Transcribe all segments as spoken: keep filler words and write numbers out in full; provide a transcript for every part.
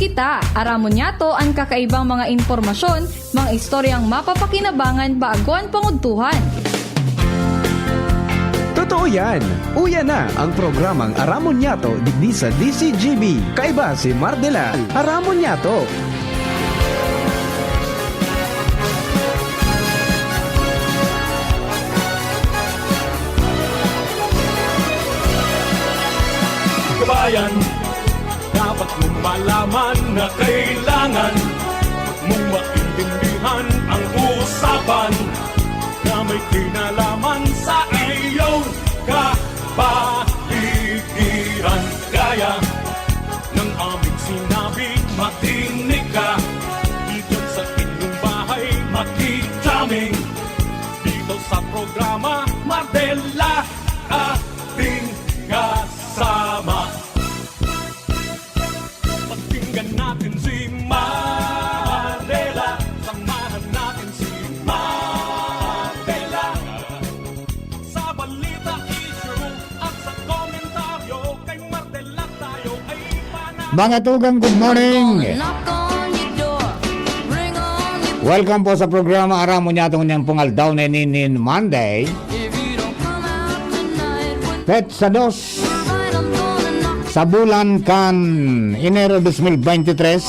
Kita, aramon niyato an kakaibang mga impormasyon, mga istoryang mapapakinabangan bago an pangudtuhan. Totoo yan! Uya na ang programang Aramon Niyato digdi sa D C G B. Kaiba si Mardela. Aramon Niyato! Kabayan, dapat mong malaman na kailangan mong maintindihan ang usapan na may kinalaman sa iyong kapaligiran. Kaya ng aming sinabi, makinig ka. Diyan sa inyong bahay, makikita dito sa programa, Mardela, ating kasama. Pakinggan natin si Mardela. Samahan natin si Mardela. Sa balita, issue, at sa komentaryo, kay Mardela tayo ay panalo. Mga tugang, good morning. Knock on your door. Ring on your Welcome po sa programa Aramon Niyato ngunyan pong aldaw na ini nin Monday. If you don't come out tonight, when Petsa dos sa bulan kan Enero dos mil beintitres.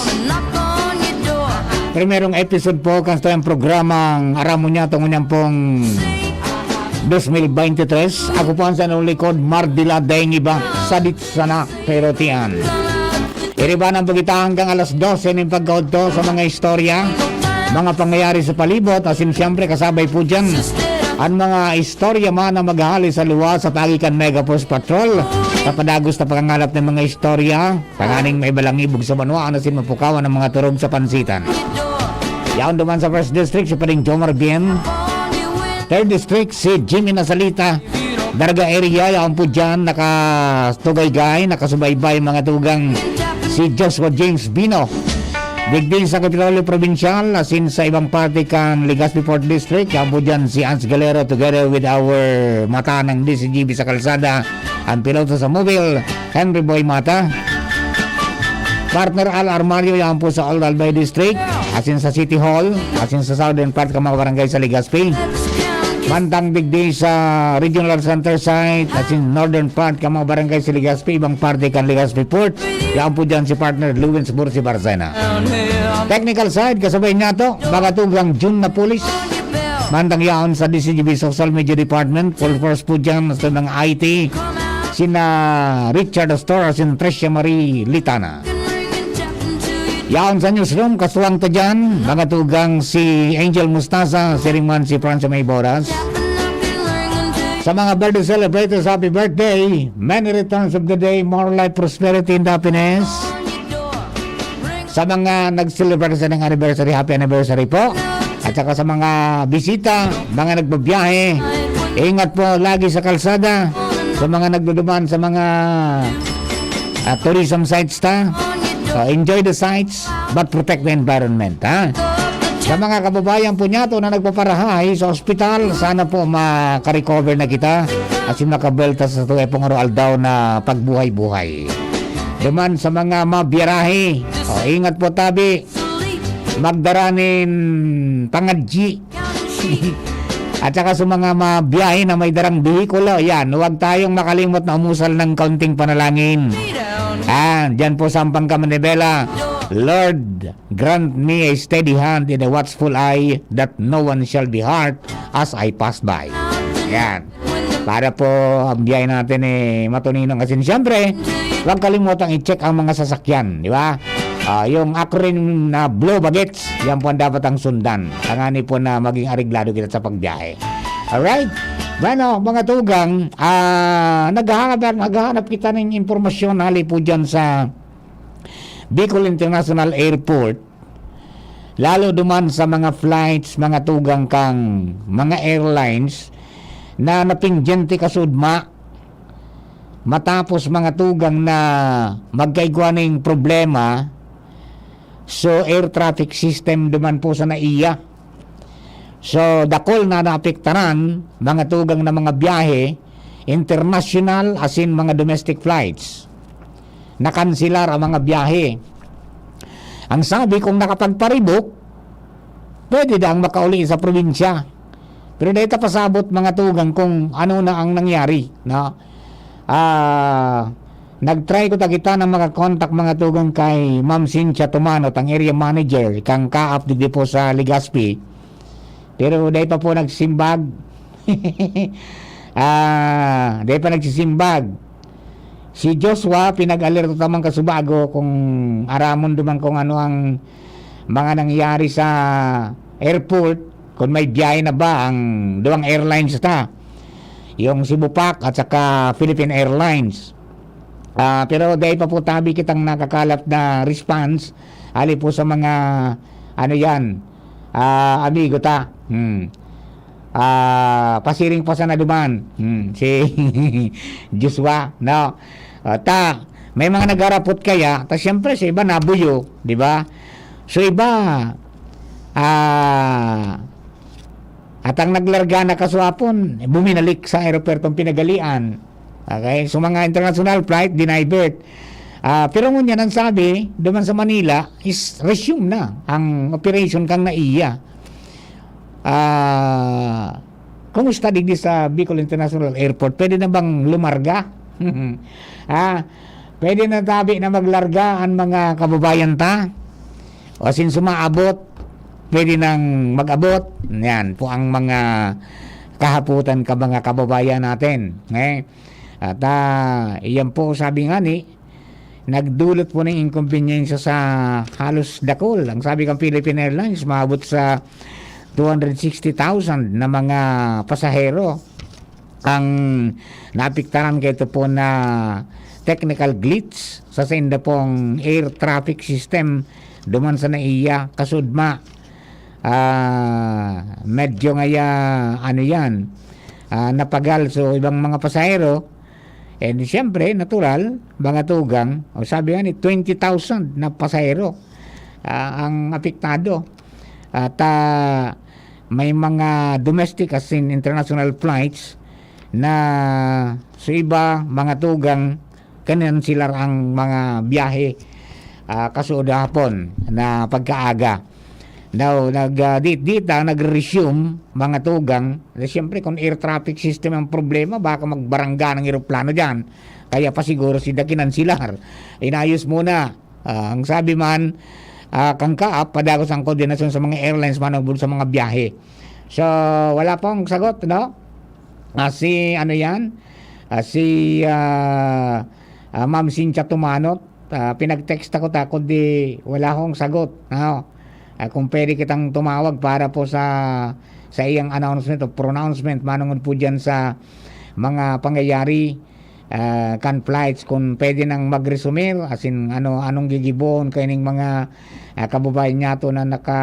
Primerong episode po kan saiyang programang Aramon Niyato ngunyan pong dos mil beintitres. Ako po ang saiyang lingkod, Mardila Daing Iba, sadit sana pero tiyan. Iriba ng pagitahan kang alas dose nin pagkaudto sa mga istorya, mga pangyayari sa palibot, asin siyempre kasabay po dyan an mga istorya man na maghahali sa luwas sa paagi kan Mega Force Patrol. Sa padagos na pangangalap ng mga istorya, tanganing may balangibog sa banwaan asin mapukawan ang mga turog sa pansitan. Yaon duman sa First District, si Pading Jomar Bien. Third District, si Jimmy Nasalita. Daraga area, yaon po dyan, nakatugaygay, nakasubaybay, mga tugang, si Joshua James Bino. Digdi sa Kapitolyo Probinsyal, asin sa ibang parte kan Legazpi Fourth District, yaon po dyan si Ans Galero together with our mata ng D C G B sa kalsada, ang piloto sa mobile, Henry Boy Mata. Partner Al Armario, yaon po sa Old Albay District, asin sa City Hall, asin sa southern part kan mga barangay sa Legazpi. Mantang digdi sa Regional Center Site, asin northern part kan mga barangay sa Legazpi, ibang parte kan Legazpi Port, yaon po dyan si partner Lewins Bursi Barcena. Technical side, kasabay niyato, mga tugang Jun Napolis. Mantang yaon sa D C G B Social Media Department, full force po dyan sa mga I T, sina Richard Astor, asin Tricia Marie Litana. Yaon sa newsroom, kasuwang ta dyan, mga tugang si Angel Mustasa, siring man si Francia May Boras. Sa mga birthday celebrators, happy birthday! Many returns of the day, more life, prosperity, and happiness. Sa mga nag-celebrate sa inyong anniversary, happy anniversary po. At saka sa mga bisita, mga nagbabiyahe, ingat po lagi sa kalsada. Sa mga nagduduman sa mga, ah, tourism sites ta, so, enjoy the sights but protect the environment, ha? Sa mga kababayan po niyato na nagpaparahay sa ospital, sana po makarecover na kita asin makabelta sa satuya pong aroaldaw na pagbuhay-buhay. Duman sa mga mabiyarahe, o, ingat po tabi, magdara nin pangadyi. At saka sa mga mabiyahe na may darang behikulo, yan, huwag tayong makalimot na umusal ng kaunting panalangin. Ah, dyan po sa Pampanga, Manibela, Lord, grant me a steady hand and a watchful eye that no one shall be hurt as I pass by. Yan. Para po ang biyahe natin, eh, matuninong. Asin, siyempre, huwag kalimutang i-check ang mga sasakyan, di ba? Ah, yung acronym na blue bagets, yan po ang dapat ang sundan. Tangani po na maging areglado kita sa pagbiyahe. Alright? Bueno, mga tugang, ah, naghahanap, naghahanap kita ng impormasyon hali po dyan sa Bicol International Airport. Lalo duman sa mga flights, mga tugang kang mga airlines na napindyente kasudma, matapos mga tugang na magkaigwa ning problema, so air traffic system duman po sa naiya. So, dakul na naapektaran, mga tugang na mga biyahe, international asin mga domestic flights. Nakanselar ang mga biyahe. Ang sabi, kung nakapagpa-revoke, pwede daang makauli sa probinsya. Pero dai ta pasabot, mga tugang, kung ano na ang nangyari, no? Ah, nag-try kuta kita na maka-contact, mga tugang, kay Ma'am Cynthia Tumanot, ang area manager kan CAAP digdi po sa Legazpi. Pero dai pa po nagsisimbag. Ah, dai pa nagsisimbag. Si Joshua, pinag-alerto ta man kasubago kung aramon duman kung ano ang mga nangyari sa airport, kung may biyahe na ba ang duwang airlines ta, yung Cebu Pac at saka Philippine Airlines. Ah, pero dai pa po tabi kitang nakakalap na response hali po sa mga, ano yan, ah, amigo ta. Hmm. Ah, pasiring pa sana duman. Hmm. Si Joshua, no? Ah, ta, may mga nagharapot kaya, ta siyempre sa iba nabuyo, di ba? So iba, ah, at ang naglarga na kaswapon, buminalik sa aeropertong pinagalian. Okay? So, mga international flight, dinivert. Ah, pero ngunyan, ang sabi, duman sa Manila, is resume na ang operation kan NAIA. Ah, kumusta digdi sa Bicol International Airport? Pwede na bang lumarga? Ah, pwede na tabi na maglarga ang mga kababayan ta? O asin sumaabot, pwede nang mag-abot. Yan po ang mga kahapotan ka mga kababayan natin. Eh? At ah, iyan po, sabi nga ni, nagdulot po ng inkonbensya sa halos dakul. Ang sabi kan Philippine Airlines, maabot sa two hundred sixty thousand na mga pasahero ang naapektaran kaito po na technical glitch sa sainda pong air traffic system duman sa NAIA. Kasudma, ah, medyo ngaya, ano yan, ah, napagal. So, ibang mga pasahero, and siyempre, natural, mga tugang, o sabi nga ni, twenty thousand na pasahero, ah, ang apektado. At ah, may mga domestic as in international flights na sa iba, mga tugang, kinansilar ang mga biyahe, ah, kasuod hapon na pagkaaga. Now, nag, ah, di, di ta nag-resume, mga tugang, na siyempre kung air traffic system ang problema, baka magbarangga ng eroplano dyan. Kaya pa siguro si Dakinan Silar. Inayos muna. Ah, ang sabi man, ah, kan CAAP, padagos ang koordinasyon sa mga airlines manubod sa mga biyahe. So, wala pong sagot, no? Ah, si, ano yan? Ah, si, ah, ah, Ma'am Cynthia Tumanot, ah, pinag-text ako ta, kundi wala akong sagot, no? Ah, kung pwede kitang tumawag para po sa, sa iyang announcement o pronouncement, manungod po dyan sa mga pangyayari, ah, kan flights, kung pwede nang mag-resumir, as in, ano, anong gigibohon kaining mga, ah, kababayan niyato na naka,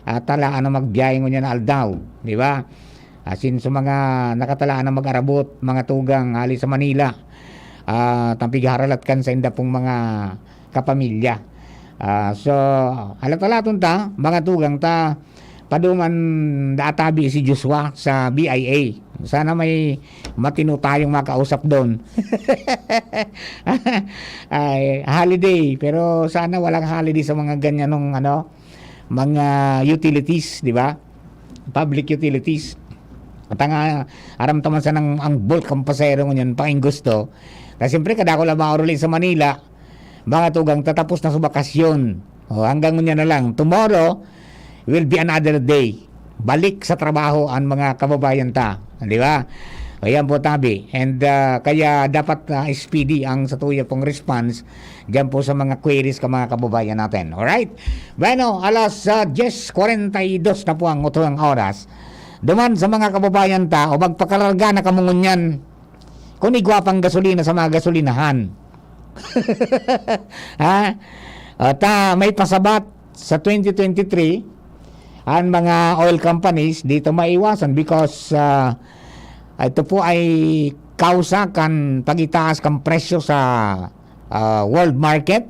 ah, talaan na magbiyahe ngunyan na aldaw, di ba? As in, sa mga nakatalaan na mag-arabot, mga tugang, hali sa Manila, ah, tampig haralat kan sainda pong mga kapamilya. Ah, so, halat-halaton ta, mga tugang ta, paduman da atabi si Joshua sa B I A. Sana may matino tayong makausap doon. Ay, holiday, pero sana walang holiday sa mga ganyanong, ano, mga utilities, di ba? Public utilities. At ang, ah, aram ta man sanang ang bulk ang pasahero ngunyan, paing gusto. Na siyempre, kadakula mauruli sa Manila, mga tugang, tatapos na sa bakasyon. O, hanggang ngunyan na lang. Tomorrow will be another day. Balik sa trabaho ang mga kababayan ta. Di ba? Ayan po, tabi. And, ah, kaya dapat, ah, speedy ang satuya pong response diyan po sa mga queries ka mga kababayan natin. Alright? Bueno, alas, ah, diyes kwarenta y dos na po ang utong oras. Duman sa mga kababayan ta, o magpakalarga na kamo ngunyan kung igwa pang gasolina sa mga gasolinahan. Ha? O, ta, may pasabat sa twenty twenty-three, ang mga oil companies dito maiwasan because, ah, ito po ay kausa kan pagitaas kan presyo sa, ah, world market.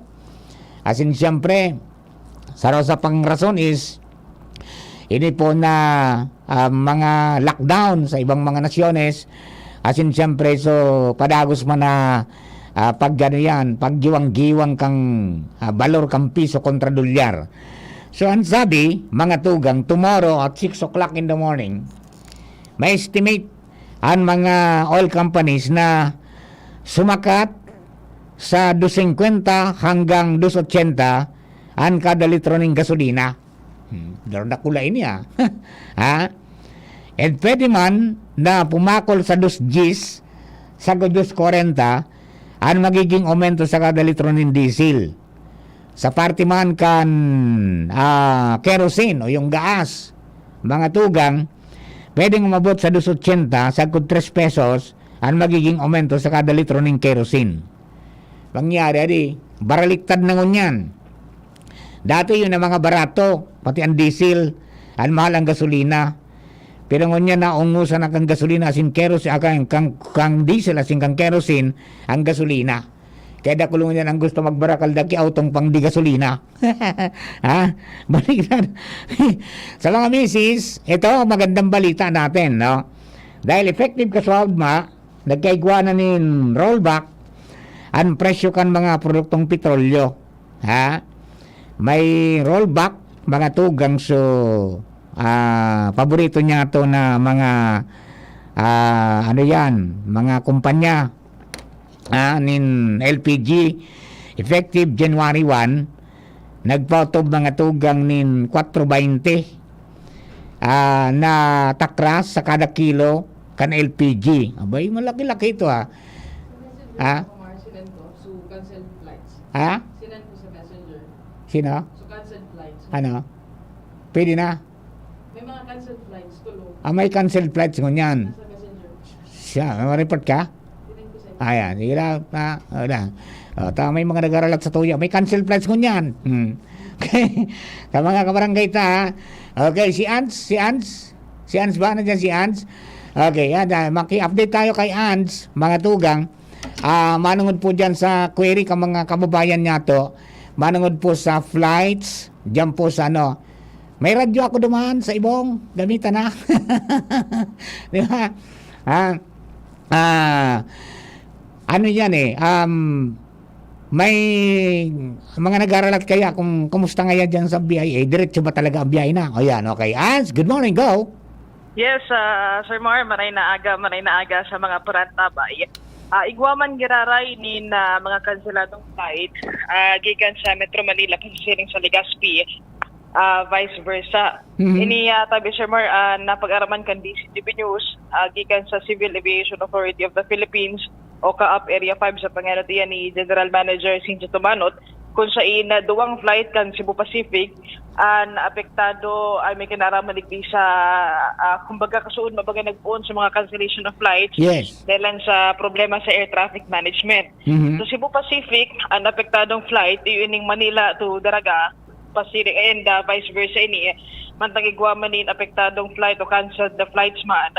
As in, siyempre, sa rosa pang rason is, ini po na, ah, mga lockdown sa ibang mga nasyones, as in, siyempre, so, padagos man na, ah, pag ano yan, paggiwang-giwang kang, ah, balor kang piso kontra dolyar. So, ang sabi, mga tugang, tomorrow at six o'clock in the morning, may estimate ang mga oil companies na sumakat sa dos singkwenta hanggang dos otsenta an kada litro ning gasolina. Hmm, dar-, dakula ini, ah. Ha? And pwede man na pumakol sa dos diyes, sagkod dos kwarenta, an magiging aumento sa kada litro nin diesel. Sa parte man kan, ah, kerosene o yung gaas, mga tugang, pwedeng umabot sa dos otsenta, sagkod tres pesos, an magiging aumento sa kada litro nin kerosene. Pangyari, adi, baraliktad na ngunyan. Dati yun ang mga barato, pati ang diesel, ang mahal ang gasolina. Pero ngunyan naungusan na kang gasolina asin kerosene, ah, kang, kang, kang diesel asin kang kerosene ang gasolina. Kaya dakul ngunyan ang gusto magbarakal daki autong pang di gasolina. Ha? Baliktad. Sa mga misis, ito magandang balita natin, no? Dahil effective kasuagma, nagkaigwa na nin rollback ang presyo kan mga produktong petrolyo. Ha? May rollback, mga tugang, so, ah, paborito niya to na mga, ah, ano yan, mga kumpanya, ah, nin L P G, effective January one, nagpautob, mga tugang, nin kwatro baynte, ah, na takras sa kada kilo kan L P G. Abay, malaki-laki ito, ah. Ha? Sinend ko, so cancel flights. Ha? Sinend ko sa messenger. Sino? So cancel flights. Ano? Pwede na? May mga cancel flights, tulo. Ah, may cancel flights ngunyan. Nasa messenger. Siya, may report ka? Sinend ko sa inyo. Ayan, sige lang. Ah, wala. Oh, ta, may mga nagaralat sa tuya. May cancel flights ngunyan. Hmm. Okay. Sa mga kabarangay ta, ha? Okay, si Ans, si Ans. Si Ans ba? Nandiyan si Ans? Okay, yan. Ah, maki-update tayo kay Ans, mga tugang. Ah, manungod po dyan sa query ka mga kababayan niya to. Manungod po sa flights, dyan po sa ano. May radyo ako duman sa Ibong, gamitan na. Di ba? Ah, ah, ano yan eh, um, may mga nag-aaralat kaya kung kumusta nga yan dyan sa B I A, diretso ba talaga ang biyahe na? O yan, okay. Ans, good morning, go! Yes, ah, Sir Mar, maray na aga, maray na aga sa mga parantabay. Ah, igwa man giraray nin, ah, mga kanseladong flight, ah, gikan sa Metro Manila, pasisiring sa Legazpi, ah, vice versa. Mhm. Ini, ah, tabi, Sir Mar, ah, napag-araman kan D Z T V News, ah, gikan sa Civil Aviation Authority of the Philippines o CAAP Area five sa pangenot iyan ni General Manager Cynthia Tumanot, kung sain na duwang flight kan Cebu Pacific an apektado, ay may kinaraman digdi sa, ah, kumbaga, kasuod mabaga nagpoon sa mga cancellation of flights Yes. dahil lang sa problema sa air traffic management. Mhm. So, Cebu Pacific, ang apektadong flight, iyo ining Manila to Daraga, Pacific, and, ah, vice versa ini. Mantang igwa man nin apektadong flight o canceled na flights man,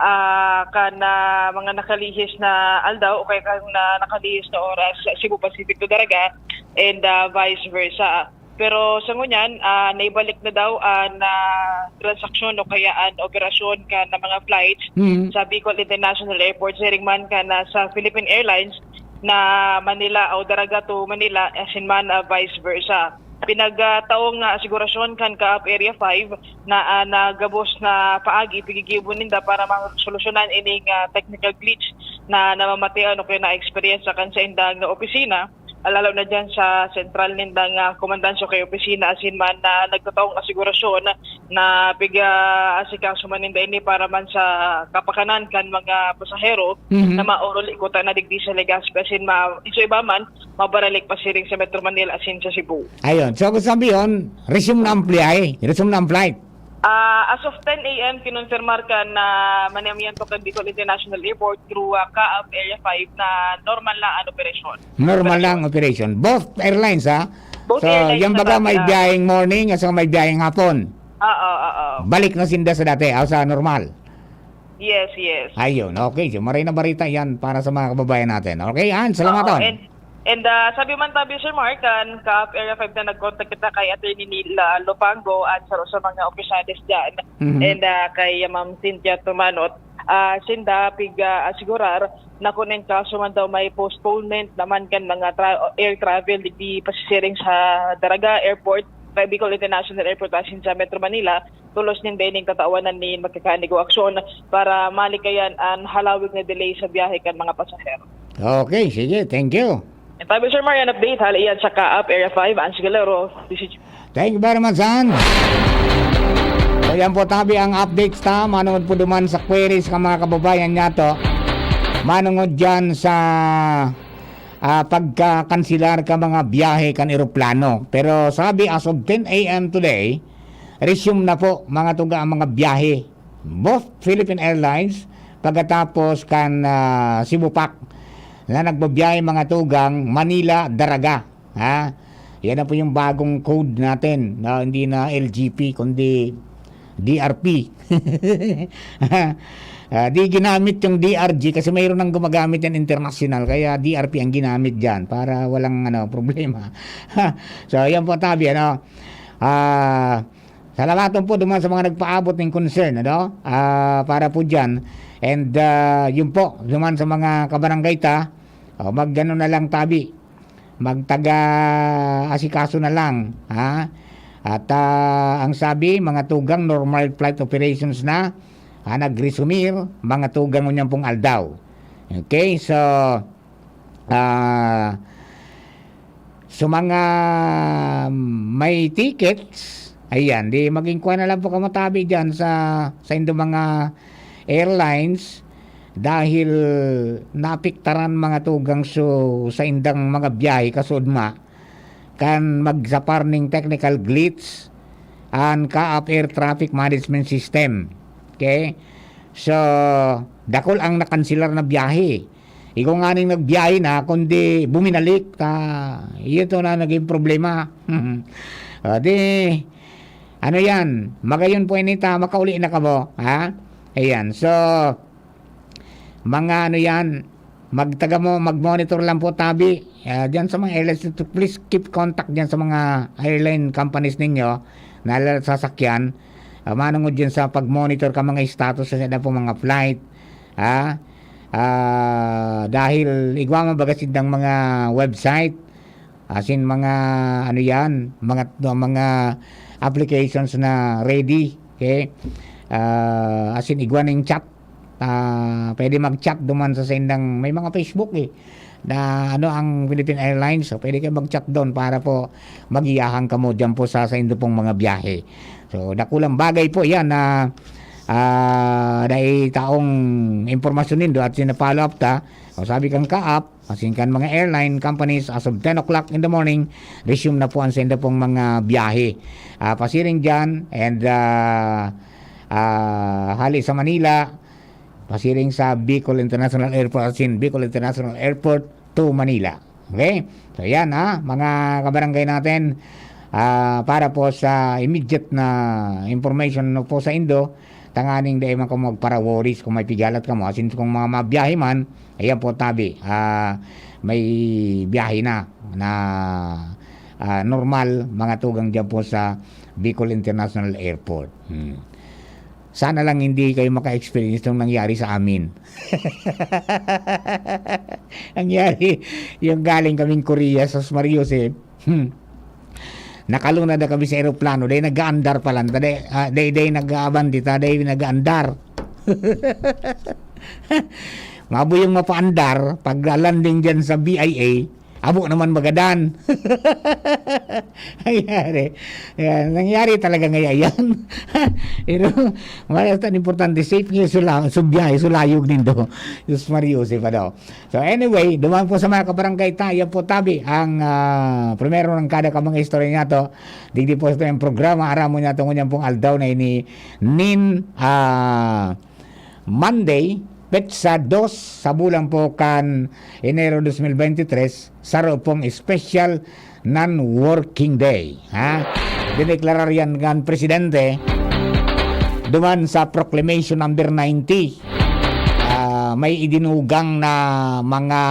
ah, kan, ah, mga nakalihis na aldaw o kaya kan, ah, nakalihis na oras, Cebu Pacific to Daraga, and, ah, vice versa. Pero sa ngunyan, ah, naibalik na daw an, ah, transaksyon o kaya an operasyon kan mga flights Mm. sa Bicol International Airport, siring man kan, ah, sa Philippine Airlines na Manila o Daraga to Manila, asin man, ah, vice versa. Pinagtaong, ah, asigurasyon kan CAAP Area five na, ah, na gabos na paagi, pigigibo ninda para masolusyonan ining, ah, technical glitch na namamatean o kaya na-experience sa kan saindang na opisina, ah, lalo na dyan sa sentral nindang, ah, komandansya kay opisina, asin man na nagtataong asigurasyon na piga-asikaso man ninda ini para man sa kapakanan kan mga pasahero Mhm. na mauruli kuta na digdi sa Legazpi, asin ma-, iso iba man, mabaralik pasiring sa Metro Manila asin sa Cebu. Ayun. So, kung sabi yun, resume na ang flight. Resume na ang flight. Ah, as of ten A M, kinonfirmar kan, ah, manamiento kan Bicol International Airport through, ah, CAAP Area five na normal na ang operasyon. Normal lang operation. Both airlines, ha? Both So, airlines yan baga naman, may ah. biyaheng morning at saka may biyaheng hapon. Oo, oo. Balik na sinda sa dati, ah, sa normal. Yes, yes. Ayun, okay. So, maray na barita yan para sa mga kababayan natin. Okay, An, salamat, Oo, An. and And ah, sabi man tabi, Sir Mark, kan Kaap Area five na nag-contact kita kay Attorney Neil ah, Lopango at sa, sa mga opisyales dyan. Mhm. And ah, kay Ma'am Cynthia Tumanot, ah, sinda pig ah, asigurar na kung in kaso man daw may postponement naman kan mga tra- air travel digdi pasisiring sa Daraga Airport, kay Bicol International Airport asin sa Metro Manila, tolos ninda ining tatawanan nin makakanigo aksyon para malikayan an halawig na delay sa biyahe kan mga pasahero. Okay, sige. Thank you. And tabi, Sir Marian, update, hali iyan sa Kaap, Area five, Ansi Galero, D C G. Thank you very much, San. So, yan po, tabi ang updates ta. Manungod po duman sa queries ka mga kababayan niya to. Manungod dyan sa ah, pagkakansilar ka mga biyahe kan eroplano. Pero sabi, as of ten a m today, resume na po mga tuga ang mga biyahe. Both Philippine Airlines, pagkatapos kan ah, Cebu Pac na nagbabiyahe mga tugang Manila, Daraga. Ha? Yan na po yung bagong code natin. Na hindi na L G P, kundi D R P. Ah, di ginamit yung D R G kasi mayroon nang gumagamit yan international. Kaya D R P ang ginamit dyan para walang ano, problema. So, yan po tabi. Ano? Ah, salamaton po duman sa mga nagpaabot ng concern. Ano? Ah, para po dyan. And ah, yun po, duman sa mga kabarangay ta, oh, magano na lang tabi. Magtaga asikaso na lang, ha? At ah, ang sabi, mga tugang normal flight operations na, ha, nag-resumir, mga tugang ngunyan pong aldaw. Okay, so ah, so mga may tickets, ayan, di maging kuha na lang po kamo tabi dyan sa, sa indo mga airlines dahil naapektaran mga tugang so sa indang mga biyahe kasudma kan magsapar ning technical glitch an Kaap Air Traffic Management System. Okay? So, dakul ang nakansilar na biyahe. Ikaw nga ning nagbiyahe na, kundi buminalik, ta, ito na naging problema. Ah, di, ano yan, magayon po inita, makauli na kamo, ha? Ayan, so, mga ano yan, magtaga mo, mag-monitor lang po tabi. Ah, diyan sa mga airlines, please keep contact diyan sa mga airline companies ninyo na sasakyan. Ah, manungod diyan sa pag-monitor ka mga status sa po mga flight. Ah, ah, dahil igwa man baga sindang mga website, asin mga ano yan, mga mga applications na ready, okay? Ah, asin igwa ning chat. Ah, pwede mag-chat duman sa sendang may mga Facebook eh. Na ano ang Philippine Airlines, so pwede kayo mag-chat doon para po magiyahang kamo diyan po sa sa indo pong mga biyahe. So dakulang bagay po 'yan na ah, dai taong impormasyon nindo at sina-follow up ta. O sabi kang Kaap, asin kan mga airline companies, as of ten o'clock in the morning, resume na po ang senda pong mga biyahe. Ah, pasiring dyan, and ah, ah, hali sa Manila, pasiring sa Bicol International Airport, asin Bicol International Airport to Manila. Okay? So yan ha, mga kabarangay natin, ah, para po sa immediate na information no po sa indo, tanganing dai man kamo magpara-worries kung may pigalat kamo. Asin kung mga mabiyahe man, ayan po tabi, ah, may biyahe na na ah, normal, mga tugang dyan po sa Bicol International Airport. Hmm. Sana lang hindi kayo maka-experience nung nangyari sa amin. Nangyari, yung galing kaming Korea sa Osmar Joseph. Hmm. Nakalunad na kami sa eroplano, dahil nag-aandar pa lang, dahil, ah, dahil, dahil nag-aabandi, dahil nag-aandar. Mabo yung mapaandar, pag landing dyan sa B I A, abo naman magadan. Nangyari. Yan, nangyari talaga ngayon yan. Pero, mas importante, safe niyo sula, subyahe, sulayog nindo. Diyos Mario, si Pado. So anyway, duman po sa mga kabarangay tayo po tabi ang ah, primero ng kada ka mga istorya niya to. Digdi po sa itong programa, aramo niya to ngunyan pong aldaw na ini nin ah, Monday, petsa dos sa bulan po kan Enero dos mil bente tres, saro pong special non-working day. Ha? Dineklarar yan kan Presidente duman sa Proclamation number ninety. Ah, may idinugang na mga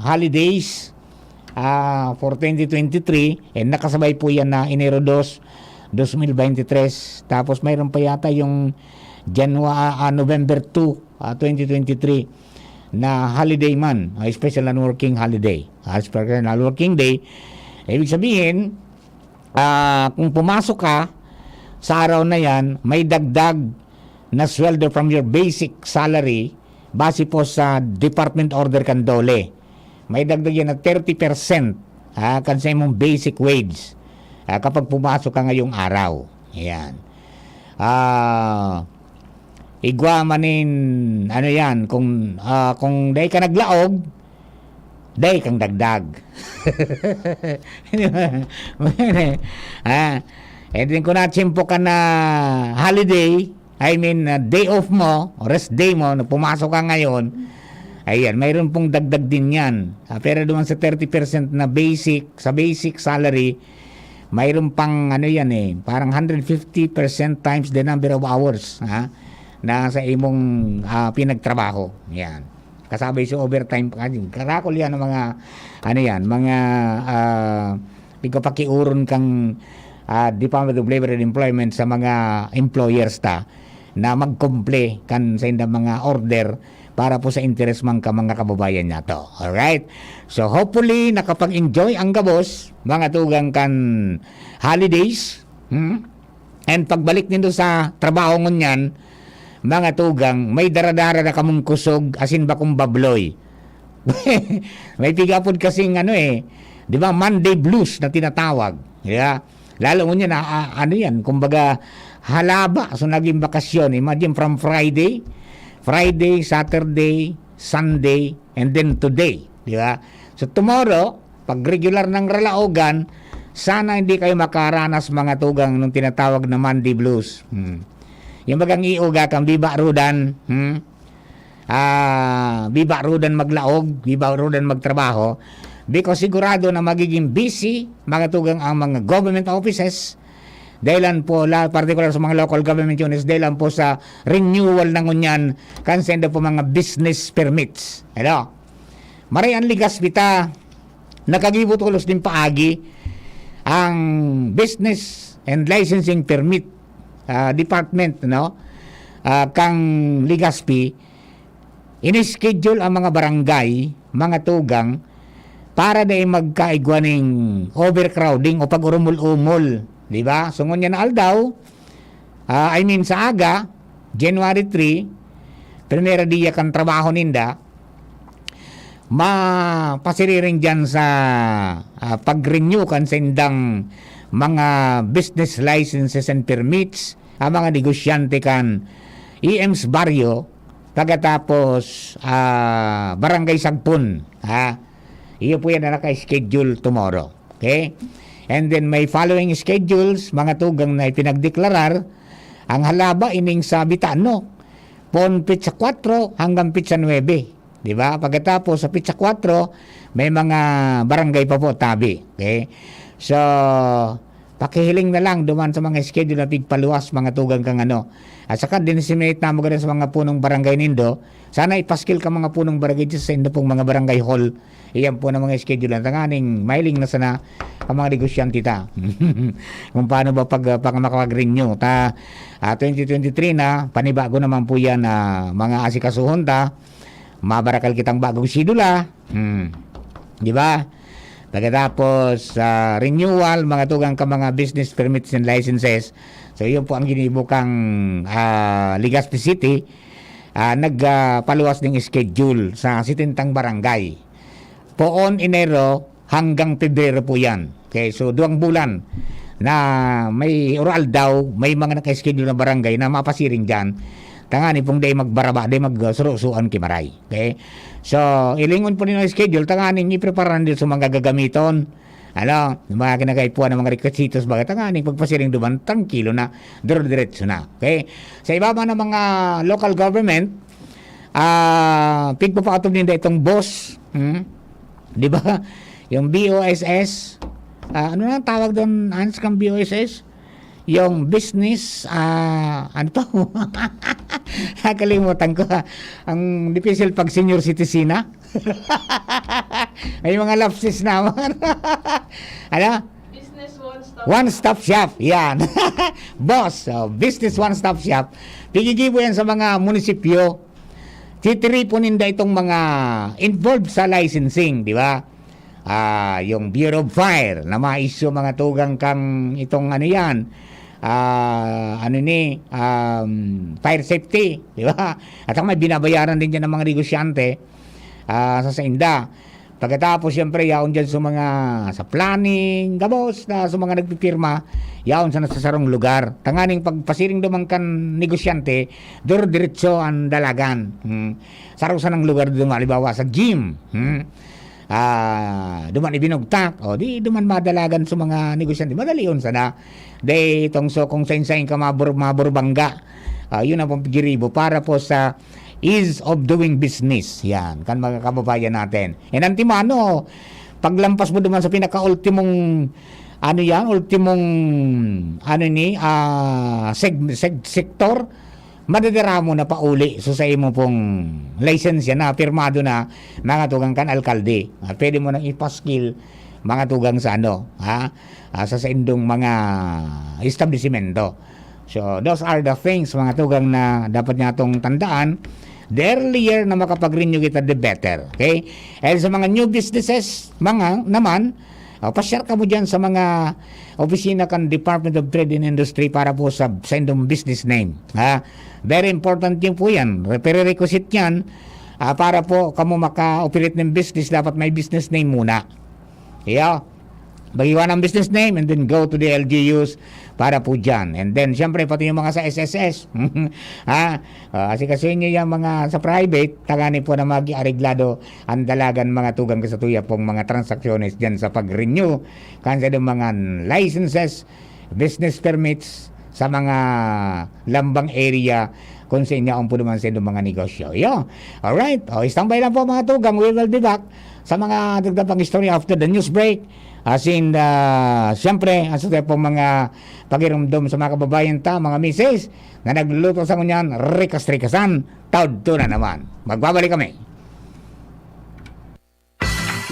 holidays, ah, for twenty twenty-three, and nakasabay po yan na Enero dos, dos mil bente tres. Tapos mayroon pa yata yung Janua-, ah, November two, ah, twenty twenty-three na holiday man, ah, special non-working holiday. Ah, special non-working day. Ibig sabihin, ah, kung pumasok ka sa araw na yan, may dagdag na sweldo from your basic salary base po sa department order kan DOLE. May dagdag yan na thirty percent, ah, kan sa imong basic wage, ah, kapag pumasok ka ngayong araw. Ayan. Ah, igwa man nin, ano yan, kung, ah, kung dai ka naglaog, dai kang dagdag. Di ba? Ah, eh, din kung natsimpo ka na holiday, I mean, ah, day off mo, rest day mo, na pumasok ka ngayon, ayan, mayroon pong dagdag din yan. Ah, pero doon sa thirty percent na basic, sa basic salary, mayroon pang ano yan eh, parang hundred fifty percent times the number of hours, ha, na sa imong, ah, pinagtrabaho. Yan. Kasabay sa overtime pa. Karakol yan ang mga, ano yan, mga, ah, pigpapakiuron kang, ah, Department of Labor and Employment sa mga employers ta na magkumple kan sa indang mga order para po sa interes man ka mga kababayan nato. Alright? So, hopefully, nakapag-enjoy ang gabos, mga tugang kan holidays. Hmm? And pagbalik nindo sa trabaho ngunyan, mga tugang, may daradara na kamong kusog, asin bakong babloy. May pigapod kasing ano eh, di ba, Monday blues na tinatawag. Di ba? Lalo ngunyan, ah, ah, ano yan, kumbaga, halaba, so naging bakasyon. Imagine from Friday, Friday, Saturday, Sunday, and then today. Di ba? So tomorrow, pag regular ng ralaogan, sana hindi kayo makaranas mga tugang nung tinatawag na Monday blues. Hmm. Yung bagang iuga kang biba rudan, hmm? Ah, biba rudan maglaog, biba rudan magtrabaho. Because sigurado na magiging busy, mga tugang ang mga government offices. Dahilan po, la-, particular sa mga local government units, dahilan po sa renewal ng ngunyan, kan sendo po mga business permits. Hello? Maray ang Legazpi ta, nakagibo tolos nin paagi ang Business and Licensing Permit, ah, Department, no? Ah, kang Legazpi, in-schedule ang mga barangay, mga tugang, para dai magkaigwa ning overcrowding o pag-urumol-umol, di ba? So, ngunyan na aldaw, ah, I mean, sa aga, January three, primera dia kan trabaho ninda, mapasiriring diyan sa, ah, pag-renew kan sindang mga business licenses and permits, ang mga negosyante kan E M's Barrio, pagkatapos, ah, Barangay Sagpon, ha? Iyo po yan na naka-schedule tomorrow. Okay? And then may following schedules, mga tugang na ipinagdeklarar, ang halaba ining sa Bitano, pon petsa kwatro hanggang petsa nuebe. Di ba? Pagkatapos, sa petsa kwatro, may mga barangay pa po, tabi. Okay? So, pakihiling na lang duman sa mga schedule na pigpaluwas, mga tugang kang ano. At saka, dinisseminate naman ganun sa mga punong barangay nindo. Sana ipaskil ka mga punong barangay dyan sa indo pong mga barangay hall. Iyan po na mga schedule na tanganing mailing na sana ang mga negosyante ta. Kung paano ba pag, pag makapag-renew ta, ah, twenty twenty-three na, panibago naman po yan na mga asikasuhon ta. Mabarakal kitang bagong sidula. Hmm. Di ba? Pagkatapos, ah, renewal, mga tugang ka mga business permits and licenses. So, yun po ang ginibo kang, ah, Legazpi City. Ah, nag, ah, paluwas ng schedule sa sitintang barangay. Poon Enero hanggang Pebrero po yan. Okay, so duwang bulan na may oral daw, may mga naka-schedule na barangay na mapasiring dyan. Tangani pong dai magbaraba, dai magsurusuan ki Maray. Okay? So, ilingon po ninyo ang schedule, tanganing iprepara na sa mga gagamiton. Ano, yung mga kinakaipuan ng mga requisitos, baga tanganing pagpasiring duman, tranquilo na, dire-diretso na. Okay? Sa iba man ng mga local government, ah, pigpapaatod ninda itong boss. Hmm? Di ba? Yung B O S S. Ah, ano na ang tawag doon, Hans, kang B O S S? Yung business, ah, ano to? Nakalimutan ko, ha. Ang dipisil pag senior citizen, ha? May mga lapses naman. Ano? Business one stop. One stop shop. Yan. Boss, oh, business one stop shop. Pigigibo yan sa mga munisipyo. Titiripo ninda itong mga involved sa licensing, di ba? Ah, yung Bureau of Fire na ma-issue, mga tugang, kang itong ano yan, ah, ano ni, um, fire safety, di ba? At saka may binabayaran din dyan ng mga negosyante, ah, sa sainda. Pagkatapos, siyempre, yaon dyan sa mga, sa planning, gabos na sa mga nagpipirma, yaon sa nasa sarong lugar. Tanganing pagpasiring duman kan negosyante, duro-diretso ang dalagan. Hmm. Sarong sanang lugar duman, halimbawa, sa gym. Hmm. Ah, duman ibinugtak, o di duman madalagan sa mga negosyante. Madali yun sana. Dahil itong so, kung sain-sain ka mabur-, maburbangga, ah, yun ang pagpigiribo para po sa ease of doing business. Yan, kan mga kababayan natin. And antimano, paglampas mo duman sa pinaka-ultimong, ano yan, ultimong, ano ni, ah, seg-, seg-, sektor, madadara mo na pauli. So, sa imo pong lisensya na, pirmado na, mga tugang kan alkalde. At pwede mo nang ipaskil, mga tugang sa ano, ha? Ah, sa saindong mga establisimento. So, those are the things, mga tugang, na dapat niya itong tandaan. The earlier na makapag-renew kita, the better. Okay? And sa mga new businesses, mga naman, uh, pa-share ka mo dyan sa mga opisina kan Department of Trade and Industry para po sa, sa indong business name. Ha? Very important yun po yan. Prerequisite yan, ah, para po kamo maka-operate ng business, dapat may business name muna. Iyo. Maghiwa ng business name and then go to the L G Us para po dyan. And then, siyempre, pati yung mga sa S S S. Ha? Uh, asikasuhin nyo yung mga sa private, tangani po na mag-areglado ang dalagan, mga tugang, kasatuya pong mga transaksyonnes dyan sa pag-renew. Kansa yung mga licenses, business permits sa mga lambang area kung sa inyo ang po naman sa inyong mga negosyo. Iyo. Alright. O, standby lang po, mga tugang. We will be back sa mga dagdag pang istorya after the news break. As in, ah, siyempre, ang sa po mga pagirumdom sa mga kababayan ta, mga misis, na nagluluto sa ngunyan, rikas-rikasan, taod to na naman. Magbabalik kami.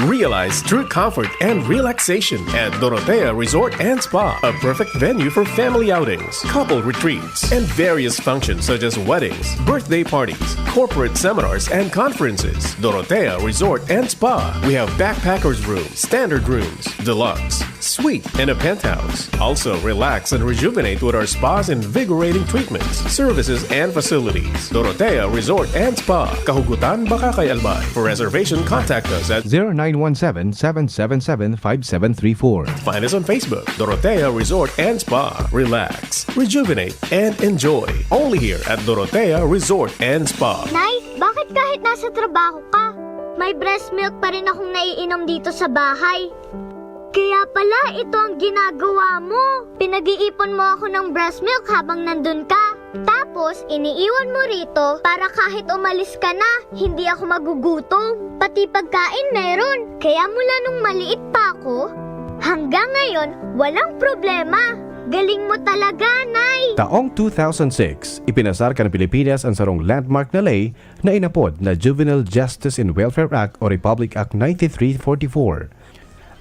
Realize true comfort and relaxation at Dorotea Resort and Spa, a perfect venue for family outings, couple retreats, and various functions such as weddings, birthday parties, corporate seminars, and conferences. Dorotea Resort and Spa. We have backpackers room, standard rooms, deluxe, suite, and a penthouse. Also, relax and rejuvenate with our spa's invigorating treatments, services, and facilities. Dorotea Resort and Spa, Kahugutan, Bacacay, Albay. For reservation, contact us at zero nine one seven, seven seven seven, five seven three four. Find us on Facebook, Dorotea Resort and Spa. Relax, rejuvenate, and enjoy. Only here at Dorotea Resort and Spa. Nay, bakit kahit nasa trabaho ka, may breast milk pa rin akong naiinom dito sa bahay? Kaya pala ito ang ginagawa mo. Pinag-iipon mo ako ng breast milk habang nandun ka. Tapos, iniiwan mo rito para kahit umalis ka na, hindi ako magugutom. Pati pagkain meron. Kaya mula nung maliit pa ako, hanggang ngayon, walang problema. Galing mo talaga, Nay! Taong two thousand six, ipinasar kan Pilipinas an sarong landmark na ley na inapod na Juvenile Justice and Welfare Act o Republic Act ninety-three forty-four.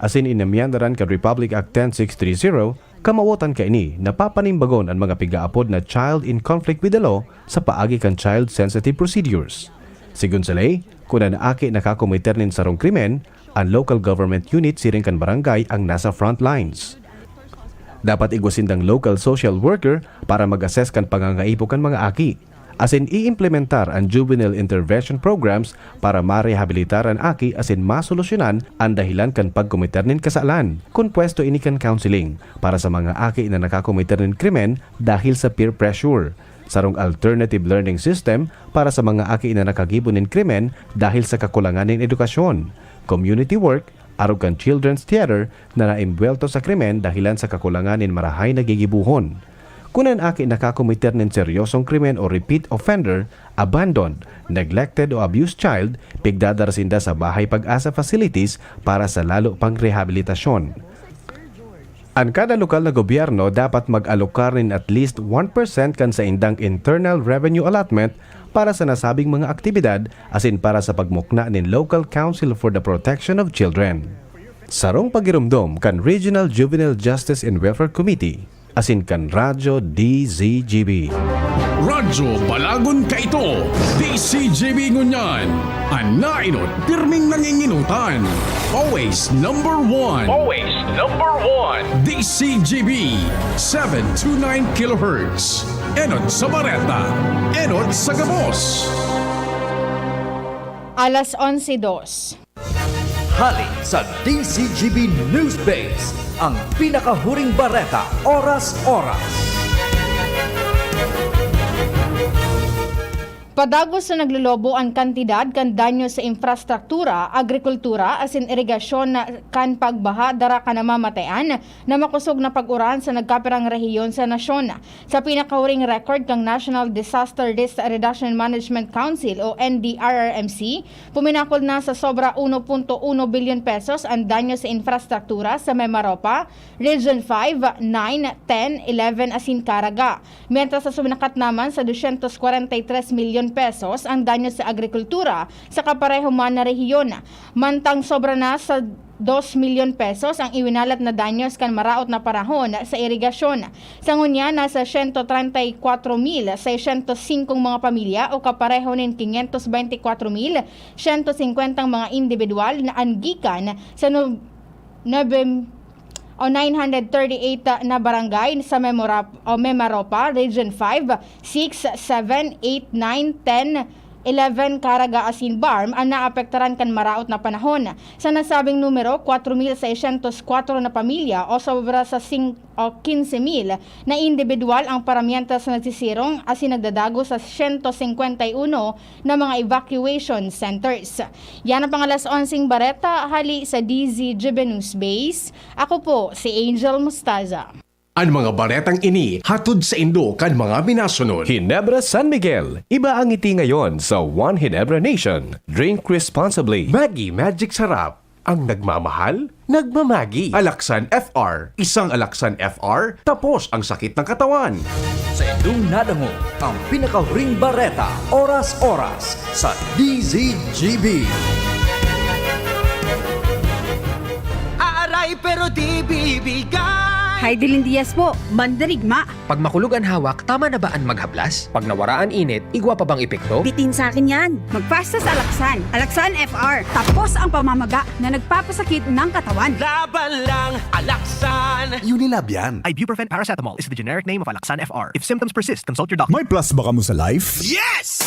Asin inamyandaran kan Republic Act ten six three zero, kamawotan kaini na papanimbagon an mga pigaapod na child in conflict with the law sa paagi kan child-sensitive procedures. Sigon sa ley, kun an aki nakakomiter nin sarong krimen, an local government unit siring kan barangay ang nasa front lines. Dapat igwa sindang local social worker para mag-assess kan pangangaipo kan mga aki. Asin iimplementar an juvenile intervention programs para marehabilitar an aki asin masolusyonan an dahilan kan pagkomiter nin kasalan. Kun pwesto ini kan counseling para sa mga aki na nakakomiter nin krimen dahil sa peer pressure, sarong alternative learning system para sa mga aki na nakagibo nin krimen dahil sa kakulangan nin edukasyon, community work, arog kan Children's Theater na naimbuwelto sa krimen dahilan sa kakulangan nin marahay na gigibohon. Kun an aki nakakomiter nin seryosong krimen o repeat offender, abandoned, neglected o abused child, pigdadara sinda sa Bahay Pag-asa facilities para sa lalo pang rehabilitasyon. An kada lokal na gobyerno dapat mag-alokar nin at least one percent kan saindang internal revenue allotment para sa nasabing mga aktibidad asin para sa pagmukna nin Local Council for the Protection of Children. Sarong pagiromdom kan Regional Juvenile Justice and Welfare Committee asin kan Radyo D Z G B. Radyo Balagon Kaito, D Z G B ngunyan. An nainot, pirming nanginginotan. Always number one. Always number one. D Z G B, seven two nine kilohertz. Enot sa bareta, enot sa gabos. Alas onse dos. Hali sa D Z G B Newsbase, ang pinakahuring bareta, oras-oras. Padagos na naglolobo an kantidad kan danyo sa infrastruktura, agrikultura asin irigasyon na kan pagbaha dara kan namamatean na makosog na pag-uran sa nagkapirang rehiyon sa nasyon. Sa pinakahuring record kan National Disaster Risk Reduction Management Council o N D R R M C, puminakol na sa sobra uno punto uno bilyon pesos an danyo sa infrastruktura sa Mimaropa, Region five, nine, ten, eleven asin Caraga. Mientras na suminakat naman sa dosyentos kwarenta y tres milyon pesos ang danyo sa agrikultura sa kapareho man na rehiyon. Mantang sobra na sa dos milyon pesos ang iwinalat na danyos kan maraot na panahon sa irigasyon. Sa ngunyan, nasa siyento trenta y kwatro mil seisyentos singkong mga pamilya o kapareho nin quinientos veintikwatro mil siyento singkwentang mga indibidwal na an gikan sa nub- nabem- o nine hundred thirty-eight na barangay sa Memorap- o Memaropa, Region five, six, seven, eight, nine, ten, eleven, Caraga asin Barm ang naapektaran kan maraot na panahon. Sa nasabing numero, kwatro mil seisyentos kwatro na pamilya o sobra sa sing- o quince mil na indibidwal ang paramientas na nagsisirong asin nagdadago sa siyento singkwenta y uno na mga evacuation centers. Yan ang pangalas onseng bareta hali sa D Z G B News Base. Ako po si Angel Mustaza. An mga baretang ini hatod saindo kan mga minasunod. Ginebra San Miguel, iba ang ngiti ngayon sa One Ginebra Nation. Drink responsibly. Maggi Magic Sarap, ang nagmamahal, nagmamagi. Alaksan F R, isang Alaksan F R, tapos ang sakit ng katawan. Saindong nadangog ang pinakahuring bareta, oras-oras, sa D Z G B. Aaray pero di bibigay. Heidelin Diaz po, mandarigma. Pag makulog an hawak, tama na ba an maghablas? Pag nawara an init, igwa pa bang epekto? Bitin sa akin yan. Magpasta sa Alaksan. Alaksan F R. Tapos ang pamamaga na nagpapasakit ng katawan. Laban lang, Alaksan. Unilab yan. Ibuprofen paracetamol is the generic name of Alaxan F R. If symptoms persist, consult your doctor. May plus ba kamo sa life? Yes!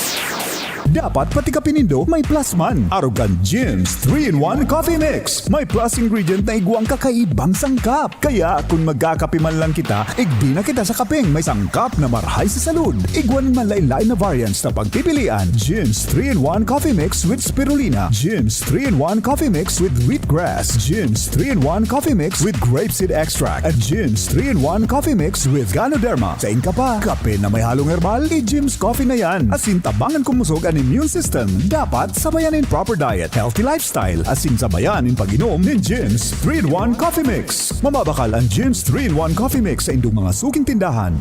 Dapat pati kape nindo may plus man. Arog kan Jim's three-in-one Coffee Mix. May plus ingredient na igwang kakaibang sangkap. Kaya kun magkakape man lang kita, igbi na kita sa kapeng may sangkap na marhay sa salud. Igwa nin manlaen-laen na variants na pagpipilian. Jim's three-in-one Coffee Mix with Spirulina. Jim's three-in-one Coffee Mix with Wheatgrass. Jim's three-in-one Coffee Mix with Grapeseed Extract. At Jim's three-in-one Coffee Mix with Ganoderma. Sain ka pa? Kape na may halong herbal? I-Jim's Coffee na yan. Asin tabangan kumusog an immune system. Dapat sabayan nin proper diet, healthy lifestyle, asin sabayan nin pag-inom nin Jim's three-in-one Coffee Mix. Mababakal an Jim's three-in-one Coffee Mix sa indong mga suking tindahan.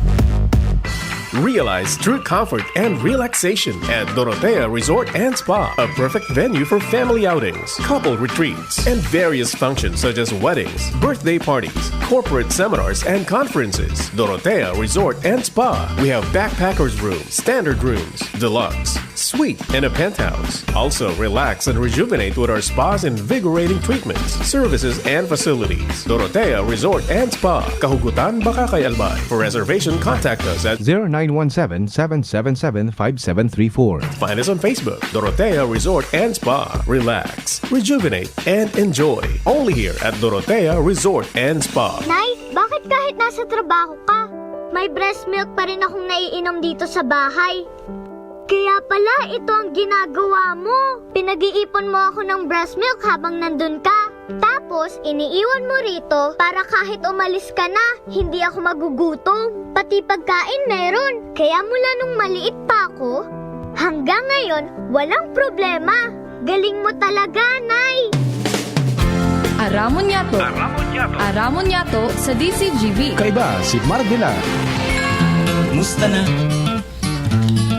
Realize true comfort and relaxation at Dorotea Resort and Spa, a perfect venue for family outings, couple retreats, and various functions such as weddings, birthday parties, corporate seminars, and conferences. Dorotea Resort and Spa. We have backpackers room, standard rooms, deluxe, suite, and a penthouse. Also, relax and rejuvenate with our spa's invigorating treatments, services, and facilities. Dorotea Resort and Spa, Kahugutan, Bacacay, Albay. For reservation, contact us at zero nine one seven, seven seven seven, five seven three four. Find us on Facebook, Dorotea Resort and Spa. Relax, rejuvenate, and enjoy. Only here at Dorotea Resort and Spa. Nay, bakit kahit nasa trabaho ka, may breast milk pa rin akong naiinom dito sa bahay? Kaya pala ito ang ginagawa mo. Pinag-iipon mo ako ng breast milk habang nandun ka. Tapos, iniiwan mo rito para kahit umalis ka na, hindi ako magugutom. Pati pagkain meron. Kaya mula nung maliit pa ako, hanggang ngayon, walang problema. Galing mo talaga, Nay! Aramon Yato. Aramon Yato. Aramon Yato sa D C G B. Kaiba si Marvela. Musta na?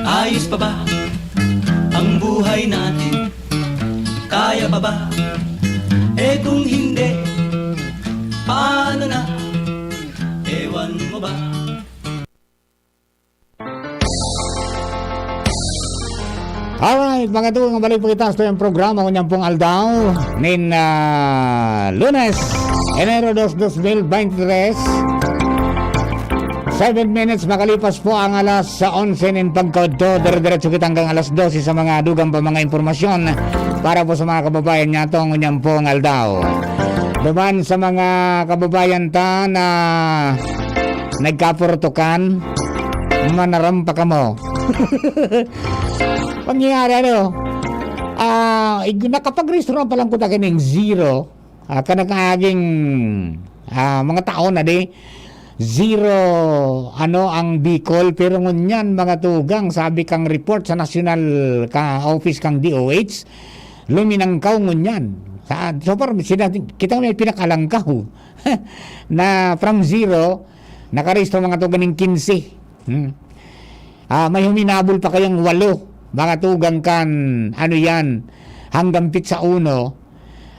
Ayos pa ba ang buhay natin? Kaya pa ba? Eh, kung hindi, paano na? Ewan mo ba? Alright, mga tugang, balik po kita sa tuyang programa ngunyan pong aldaw nin, ah, Lunes, Enero dos, dos mil beintitres. Seven minutes makalipas po ang alas sa onse nin pagkaudto. Dire-diretso kita hanggang alas dose sa mga dugang pa mga impormasyon para po sa mga kababayan nato ngunyan pong aldaw. Duman sa mga kababayan ta na nagkapurtukan, manaram pa kamo. Pangyayari, ano? Ah, ig-, nakapagrehistro na palang kuta kining zero. Ah, kanang kaaging, ah, mga taon na di, zero, ano, ang Bicol. Pero ngunyan, mga tugang, sabi kang report sa national ka office kang D O H, luminangkaw ngunyan. Sa, so far, sila, kita may pinakalangkaw na from zero, nakarehistro mga tugang ning kinse. Hmm. Ah, may huminabol pa kayang walo, mga tugang kan, ano yan, hanggang pitsa uno,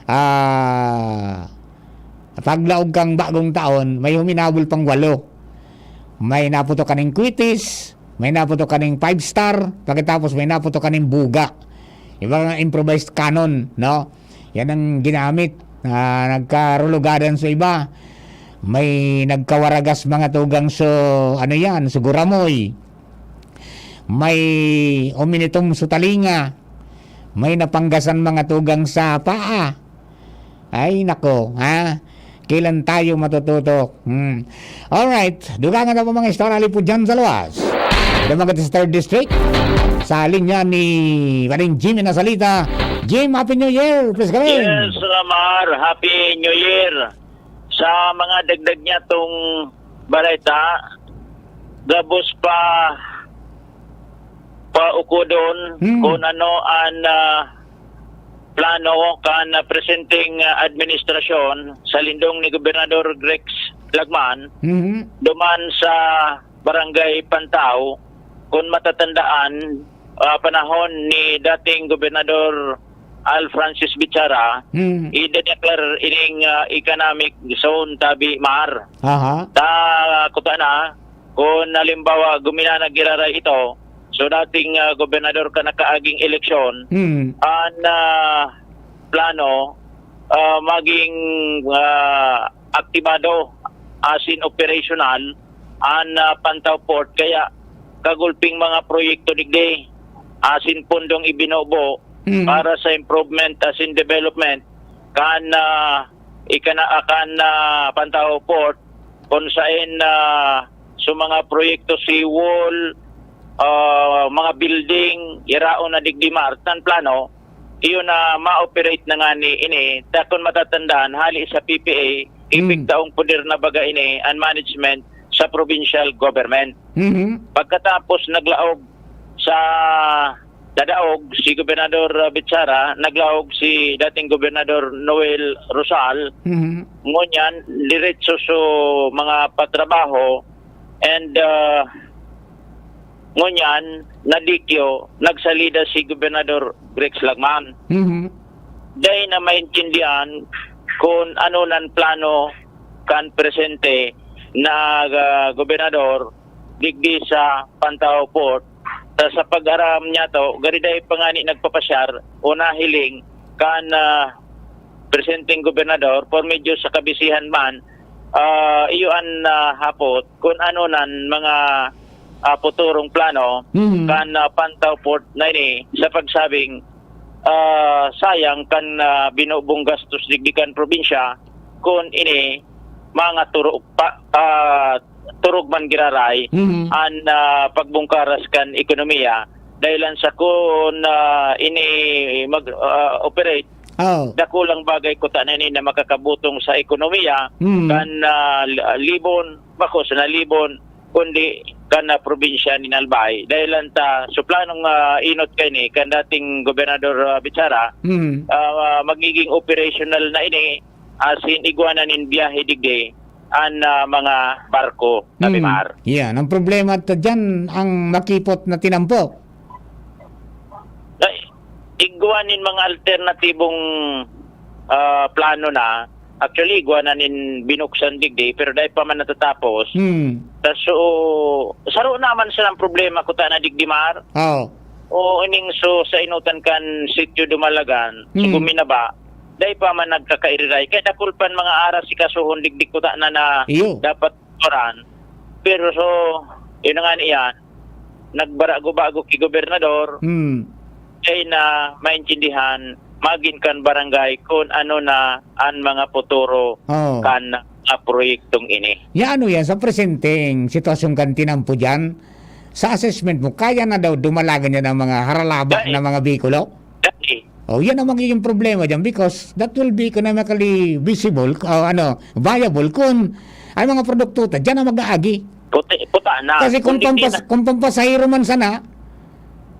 ah, paglaog kang bagong taon, may huminabol pang walo. May naputok kaning kwitis, may naputok kaning five star, pagkatapos may naputok kaning buga. Iba nga improvised cannon, no? Yan ang ginamit. Ah, nagkarulugadan sa iba. May nagkawaragas mga tugang so, ano yan, so guramoy. May uminitom so talinga. May napanggasan mga tugang sa paa. Ay, nako, ha? Kailan tayo matututo? Hmm. Alright, dugangan na po mga istorya po dyan sa luwas. Dumagat sa third district, sa linya ni Paring Jimmy Nasalita. Jim, Happy New Year! Please come in! Yes, Ramar, Happy New Year! Sa mga dagdag niya tong balita, gabos pa paukodon Hmm. kung ano ang, ah, plano kan, ah, presenteng, ah, administrasyon sa lindong ni Gobernador Grex Lagman Mhm. duman sa Barangay Pantao, kung matatandaan, ah, panahon ni dating Gobernador Al Francis Bichara, Hmm. i-declare ining, ah, economic zone tabi mar. Aha. Ta, kuta na, kung halimbawa, guminana giraray ito, so dating, ah, gobernador ka nakaaging eleksyon, Hmm. an, ah, plano, ah, maging, ah, aktibado, as in operational, an, ah, Pantao Port. Kaya kagulping mga proyekto digdi, as in pundong ibinubo Hmm. para sa improvement, as in development, kan, ah, ikana-, kan, ah, Pantao Port, kung saen, ah, so mga proyekto, seawall, ah, mga building, iraon na digdi maartan plano, iyo na ma-operate na ngani ini. Ta kun matatandaan, hali sa P P A, Hmm. ipigtaong poder na baga ini an management sa provincial government. Mhm. Pagkatapos naglaog sa nadaog si Gobernador, ah, Bichara, naglaog si dating Gobernador Noel Rosal. Mhm. Ngunyan, diretso so mga patrabaho and, ah, ngunyan, nadikyo, nagsalida si Gobernador Grex Lagman. Mhm. Dai na maintindihan kung ano nan plano kan presente na, ah, gobernador digdi sa Pantao Port. Ta sa pag-aram niya to, gari dai pa ngani nagpapasyar o nahiling kan, ah, presenteng gobernador por medyo sa kabisihan man, ah, iyo an, ah, hapot kun ano nan mga, ah, futurong plano Mhm. kan, ah, Pantao Port na ini sa pagsabing, ah, sayang kan, ah, binubong gastos digdi kan probinsya kun ini mga turog pa, ah, turog man giraray Mhm. an, ah, pagbungkaras kan ekonomiya. Dahilan sa kun, ah, ini mag, ah, operate, Oo. dakulang bagay kuta na ini na makakabutong sa ekonomiya Mhm. kan, ah, Libon, bako sa Libon, kundi kan, ah, probinsya nin Albay. Dahilan ta, so planong, ah, inot kaini kan dating Gobernador, ah, Bichara, Mhm. ah, magiging operational na ini asin igwa na nin biyahe digdi an, ah, mga barko, Kabimar. Hmm. Yan. Ang problema ta diyan, ang makipot na tinampo. Na, igwa nin mga alternatibong, ah, plano na. Actually, igwa na nin binuksan digdi, pero dai pa man natatapos. Hmm. Ta so, saro naman siya ng problema, kuta na digdi, Mar. Oo. O ining so, sa inutan kan Sitio Dumalagan, sa Hmm. Guminaba, dai pa man nagkakairiray. Kaya dakul pan mga aras si kasuhon digdi, kuta na, na Iyo. dapat turan. Pero so, yun na nga niyan, nagbarago-bago ki gobernador, Hmm. kaya na maintindihan, magin kan barangay kung ano na an mga futuro Oo. kan mga proyektong ini. Ya, ano yan, sa presenteng sitwasyon kan tinampo dyan, sa assessment mo, kaya na daw dumalagan yan ang mga haralabak Dai. na mga bikulo? Dai. Oh, yan ang magiging problema dyan because that will be economically visible, o ano, viable kung ang mga produkto ta dyan ang mag-aagi. Puti-, puta na. Kasi kung Kung digdi pampas-, na. kung pampasahero man sana,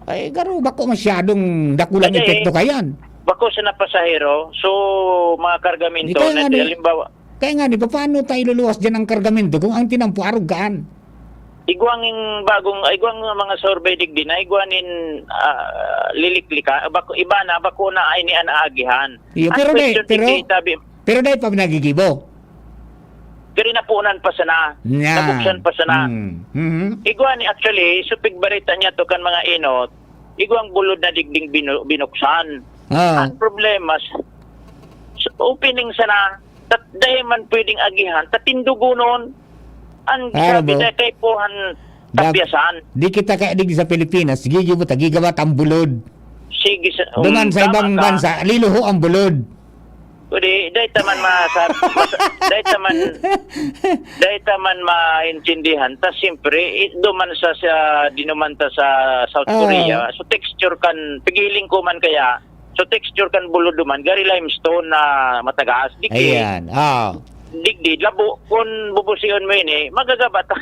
ay, garo, bako masyadong dakulang Kaya, epekto eh, kayan. bako sa napasahero, so, mga kargamento, Di kaya na, nga ni, halimbawa, kaya nga ni, paano tayo iluluwas dyan ang kargamento kung ang tinampo arog kaan? Igwang ing bagong, igwang mga survey digdi na, igwa nin, ah, liliklika, bako, iba na, bako na ay ni an aagihan. Iyo, Ang pero di, question pero, digdi, tabi, pero dai pa nagigibo. Pero napunan pa sana, Yan. nabuksan pa sana. Mm. Mhm. Igwa ni, actually, supig barita niya to kan mga inot, igwang bulod na digding binu-, binuksan. Ah. Ang problema, s-, s-, opening sana, tat-, dai man pwedeng agihan, tatindugunon. Ang Ah, sabi bo. na kaipuhan Dap-, tapyasan. di kita kaya digdi sa Pilipinas, gigibo ta, gigawa ta ang bulod. Sige sa, Duman um, sa tama ibang ka. bansa, liluho ang bulod. Pwede, dahil taman ma-, sa, mas-, dahil taman, dahil taman maintindihan. Tas siyempre, i-, duman sa, sa, dinuman ta sa South Oo. Korea. So texture kan, pigiling ko man kaya, so texture kan bulod duman, gari limestone na matagas. Digdi, Ayan, oo. digdi, labo. Kung bubusion mo ini, magagaba ta.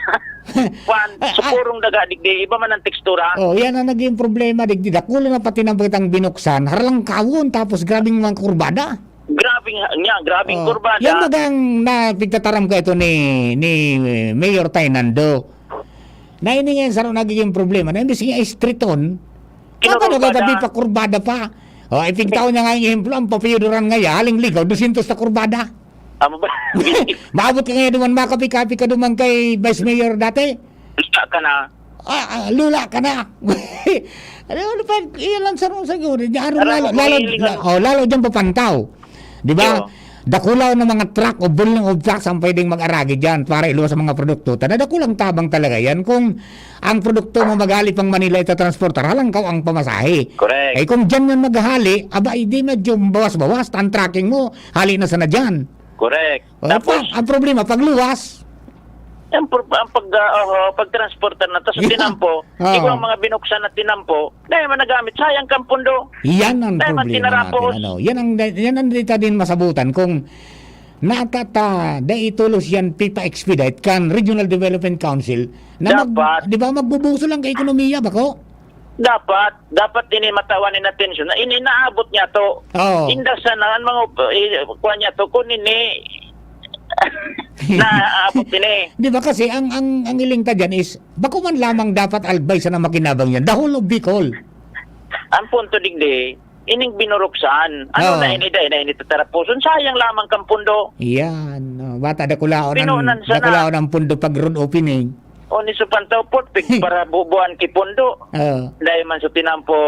Kwan, Ah, sa ah. purong daga, digdi, iba man ang tekstura. Oh, yan ang naging problema, digdi. Dakula na pati ng pakitang binuksan, haralangkawon, tapos grabing mga kurbada. Grabing, nga, grabing Oh, kurbada. Yan bagang na pigtataram ka ito ni, ni Mayor Tainando. Na ini ngayon sa nagiging problema, na imbis nga istriton, Kinurubada. kapag nagkatabi pa, kurbada pa. Oh, ipigtaw niya nga yung ehemplo, ang papiyuduran nga, haling ligaw, dusyentos na kurbada. Tama ba? Maabot ka ngayon duman, makapi-kapi ka duman kay Vice Mayor dati? Lula ka na. Ah, ah, lula ka na. Ano, ano pa, iyan lang sa, sa, sa, Aram lalo, mo, lalo, mahiling la-, ako. oh, lalo dyan papantaw. Di ba? Yo. Dakulaw ng mga truck o bulong of trucks ang pwedeng mag-aragi dyan para iluwas sa mga produkto. Tada dakulang tabang talaga yan. Kung ang produkto mo magali pang Manila, itatransportar, halangkaw ang pamasahe. Correct. Eh, kung dyan yan maghali, aba, hindi medyo bawas-bawas, ang tracking mo, hali na sana dyan. Correct. O, Tapos, pa, ang problema, pagluwas. Ang pro-, ang pag, ah, oho, pagtransportar na, tas Yeah. tinampo, Oo. ikaw ang mga binuksan na tinampo, dahil man nagamit, sayang kang pundo. Yan ang Dahil man problema tinarapos. natin, ano. Yan ang, yan ang data din masabutan kung natata, dai tulos yan pipa-expedite kan Regional Development Council na mag-, Dapat. di ba, magbubuso lang ka ekonomiya, bako? Dapat, dapat ini matawan nin atensyon na ini naabot niya to. Oo. Inda sana ang mga, eh, kuwan niya to, kung ini naabot ini. Di ba kasi ang, ang, ang iling ta dyan is, bako man lamang dapat albay sana makinabang yan. The whole of Bicol. Ang punto digdi, ining binuruksan. Ano Oo. na ini, dai na ini tatarapuson? Sayang lamang kang pundo. Yan. Oh, bata, dakulaon ang, Pinunan sana. dakulaon ang pundo pag road opening. O ni Supantaw Port, pig para bubuan ki pundo. Oo. Dahil man sa tinampo,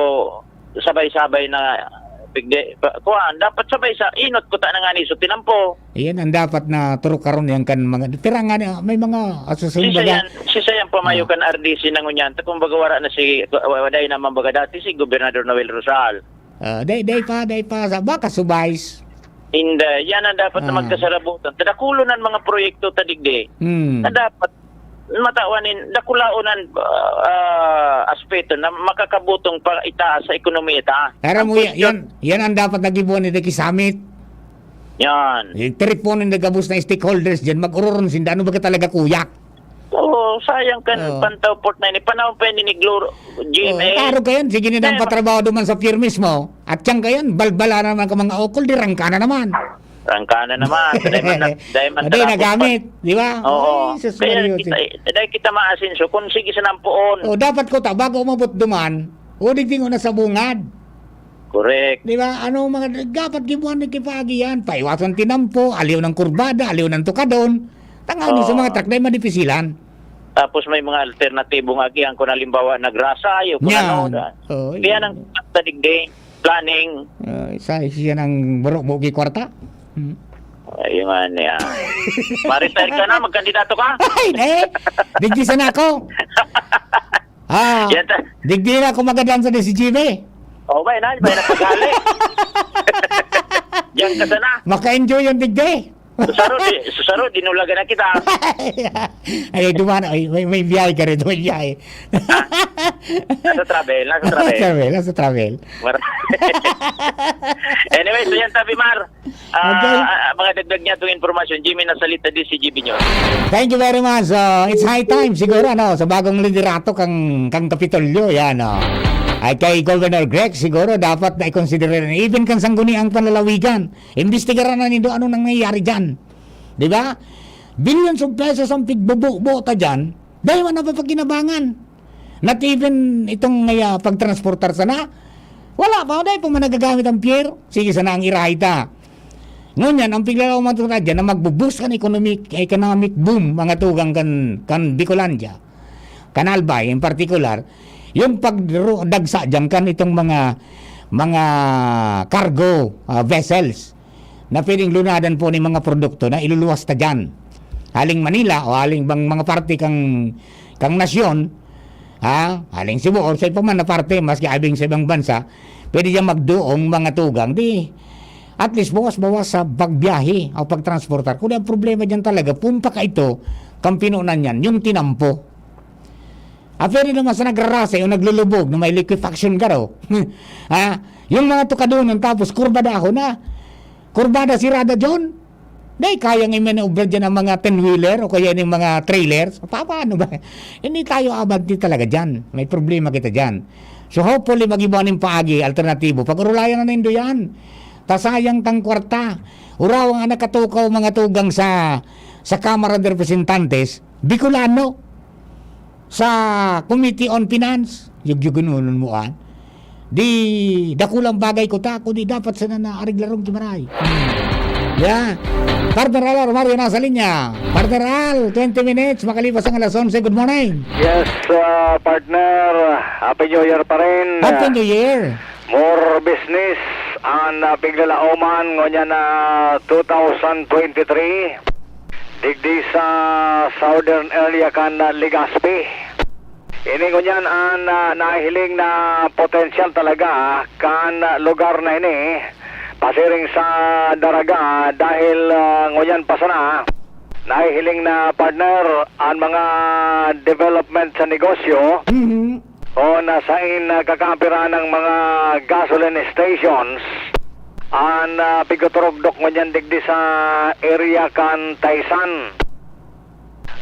sabay-sabay na pigde, pa, kuwan, dapat sabay sa inot kuta na nga ni so tinampo. Iyan ang dapat na turok karon yan kan mga, pero nga ni, may mga asusun Si baga. Sayan, si Sayan pamayo Ah. kan R D C na ngunyan. Ta kumbaga wala na si, wa-, waday naman baga dati si Gobernador Noel Rosal. Ah, day, day pa, day pa, sa, baka subais. Inday, yan ang dapat na Ah. magkasarabutan. Tadakulon ang mga proyekto ta digdi. Hmm. Na dapat matawan nin dakulaon an, ah, aspeto na makakabutong pa itaas sa ekonomiya ta. Aram Ang mo, ya-, question yan, yan ang dapat nagibuan ni Daki Summit. Yan. Eh, teleponon na gabos na stakeholders dyan, mag-ororon sinda, ano ba ka talaga, kuya? Oo, sayang kan Oo. Pantaw Port na ini. Panahon pa ini ni Glor-, Oo, G M A. Taro ka yan, sige na Kaya ang patrabaho duman sa pier mismo. At yan ka yan, balbala na naman ka mga okol, dirang ka na naman. Trangka na naman. Dai man na, dai man Dai nagamit, di ba? Oo. Ay, sus, Kaya Mario, kita, si- eh, dai kita maasenso kung sige sa nampoon. Oh, dapat ko ta, bago umabot duman, o digdi ko na sa bungad. Correct. Di ba? Ano, mga, dapat gibuhan ni Kipagi yan. Paiwasan tinampo, aliw ng kurbada, aliw ng tukadon. Tangaw ni sa Oo. mga truck, dai madipisilan. Tapos may mga alternatibo nga agihan kung halimbawa nagrasa, ayaw kung Yan. ano. Oo, Kaya yun. nang pagdadigdi, planning. Ah, isa, siya ng baro, bugi kwarta. Hmm. Ayun nga niya. Ma-retire ka na, magkandidato ka. Ay, eh. Digdi sana ako. Ah, Yan ta- digdi na ako magadan sa D C G B. O ba, na, ba na paghali? Diyan ka sana. Maka-enjoy yung digdi. Susaro, di, susaro, dinulagan na kita. Ay, duman, ay, may, may biyahe ka rin, may biyahe. Nasa travel, nasa travel. Travel, nasa travel. Mar- Anyway, so yan, Tabi Mar. Ah, Okay. ah, mga dagdag niya itong impormasyon, Jimmy Nasalita, D C G B News. Thank you very much. Ah, it's high time siguro, ano, sa bagong liderato kang, kang Kapitolyo, yan, oh. Ay kay Governor Greg, siguro dapat na i-consider rin. Even kang Sangguniang Panlalawigan, imbestigaran na nindo anong nangyayari dyan. Di ba? Billions of pesos ang pigbububo ta dyan, dahil wala pa pagkinabangan. Not even itong, ah, pagtransportar sana. Wala pa, dai pa man nagagamit ang pier. Sige, sana ang irahay ta. Ngunyan, ang piglalawman ta dyan na magbo-boost kan economic, economic boom, mga tugang kan, kan Bicolandia, kan Albay in particular, yung pagdagsa dyan kan itong mga, mga cargo, ah, vessels na pwedeng lunadan po ng mga produkto na iluluwas ta dyan. Haling Manila o haling bang mga parte kang, kang nasyon, ha? Haling Cebu or sa iba man na parte, maski abing sa ibang bansa, pwede dyan magduong mga tugang. Di, at least bawas-bawas sa pagbiyahe o pagtransportar. Kundi ang problema dyan talaga, punta ka ito, kang pinunan yan, yung tinampo. Ah, pwede naman sa nagrarasay o naglulubog na may liquefaction garo. Ha? Yung mga tukadonon, tapos kurbadaho na. Kurbada, sirada, John. Dai kayang i-maneuver dyan ang mga ten-wheeler o kaya yung mga trailers. Pa-, paano ba? Hindi tayo abanti talaga dyan. May problema kita dyan. So, hopefully, mag-iba ning paagi, alternatibo. Pag-urulayan na nindo yan. Ta sayang tang kwarta. Urawang ang nakatukaw, mga tugang sa, sa Kamara de Representantes, Bicolano. Sa Committee on Finance, yugyugununon mo, ah. Di dakulang bagay ko ta, kundi dapat sana na areglarong kimaray. Hmm. Yeah. Partner Al, Romario nasa linya. Partner Al, twenty minutes, makalipas ang alas onse. Good morning. Yes, ah, partner. Happy New Year pa rin. Happy New Year. More business an, ah, piglalaoman ngunyan na two thousand twenty-three. Digdi sa southern area kan, ah, Legazpi. Ini ngunyan an, ah, nahihiling na potensyal talaga kan lugar na ini, pasiring sa Daraga, dahil, ah, ngunyan pa sana nahihiling na, partner, an mga development sa negosyo Mhm. o na sain nagkakapira ng mga gasoline stations. An, ah, pigtuturugdok ngunyan digdi sa area kan Taysan.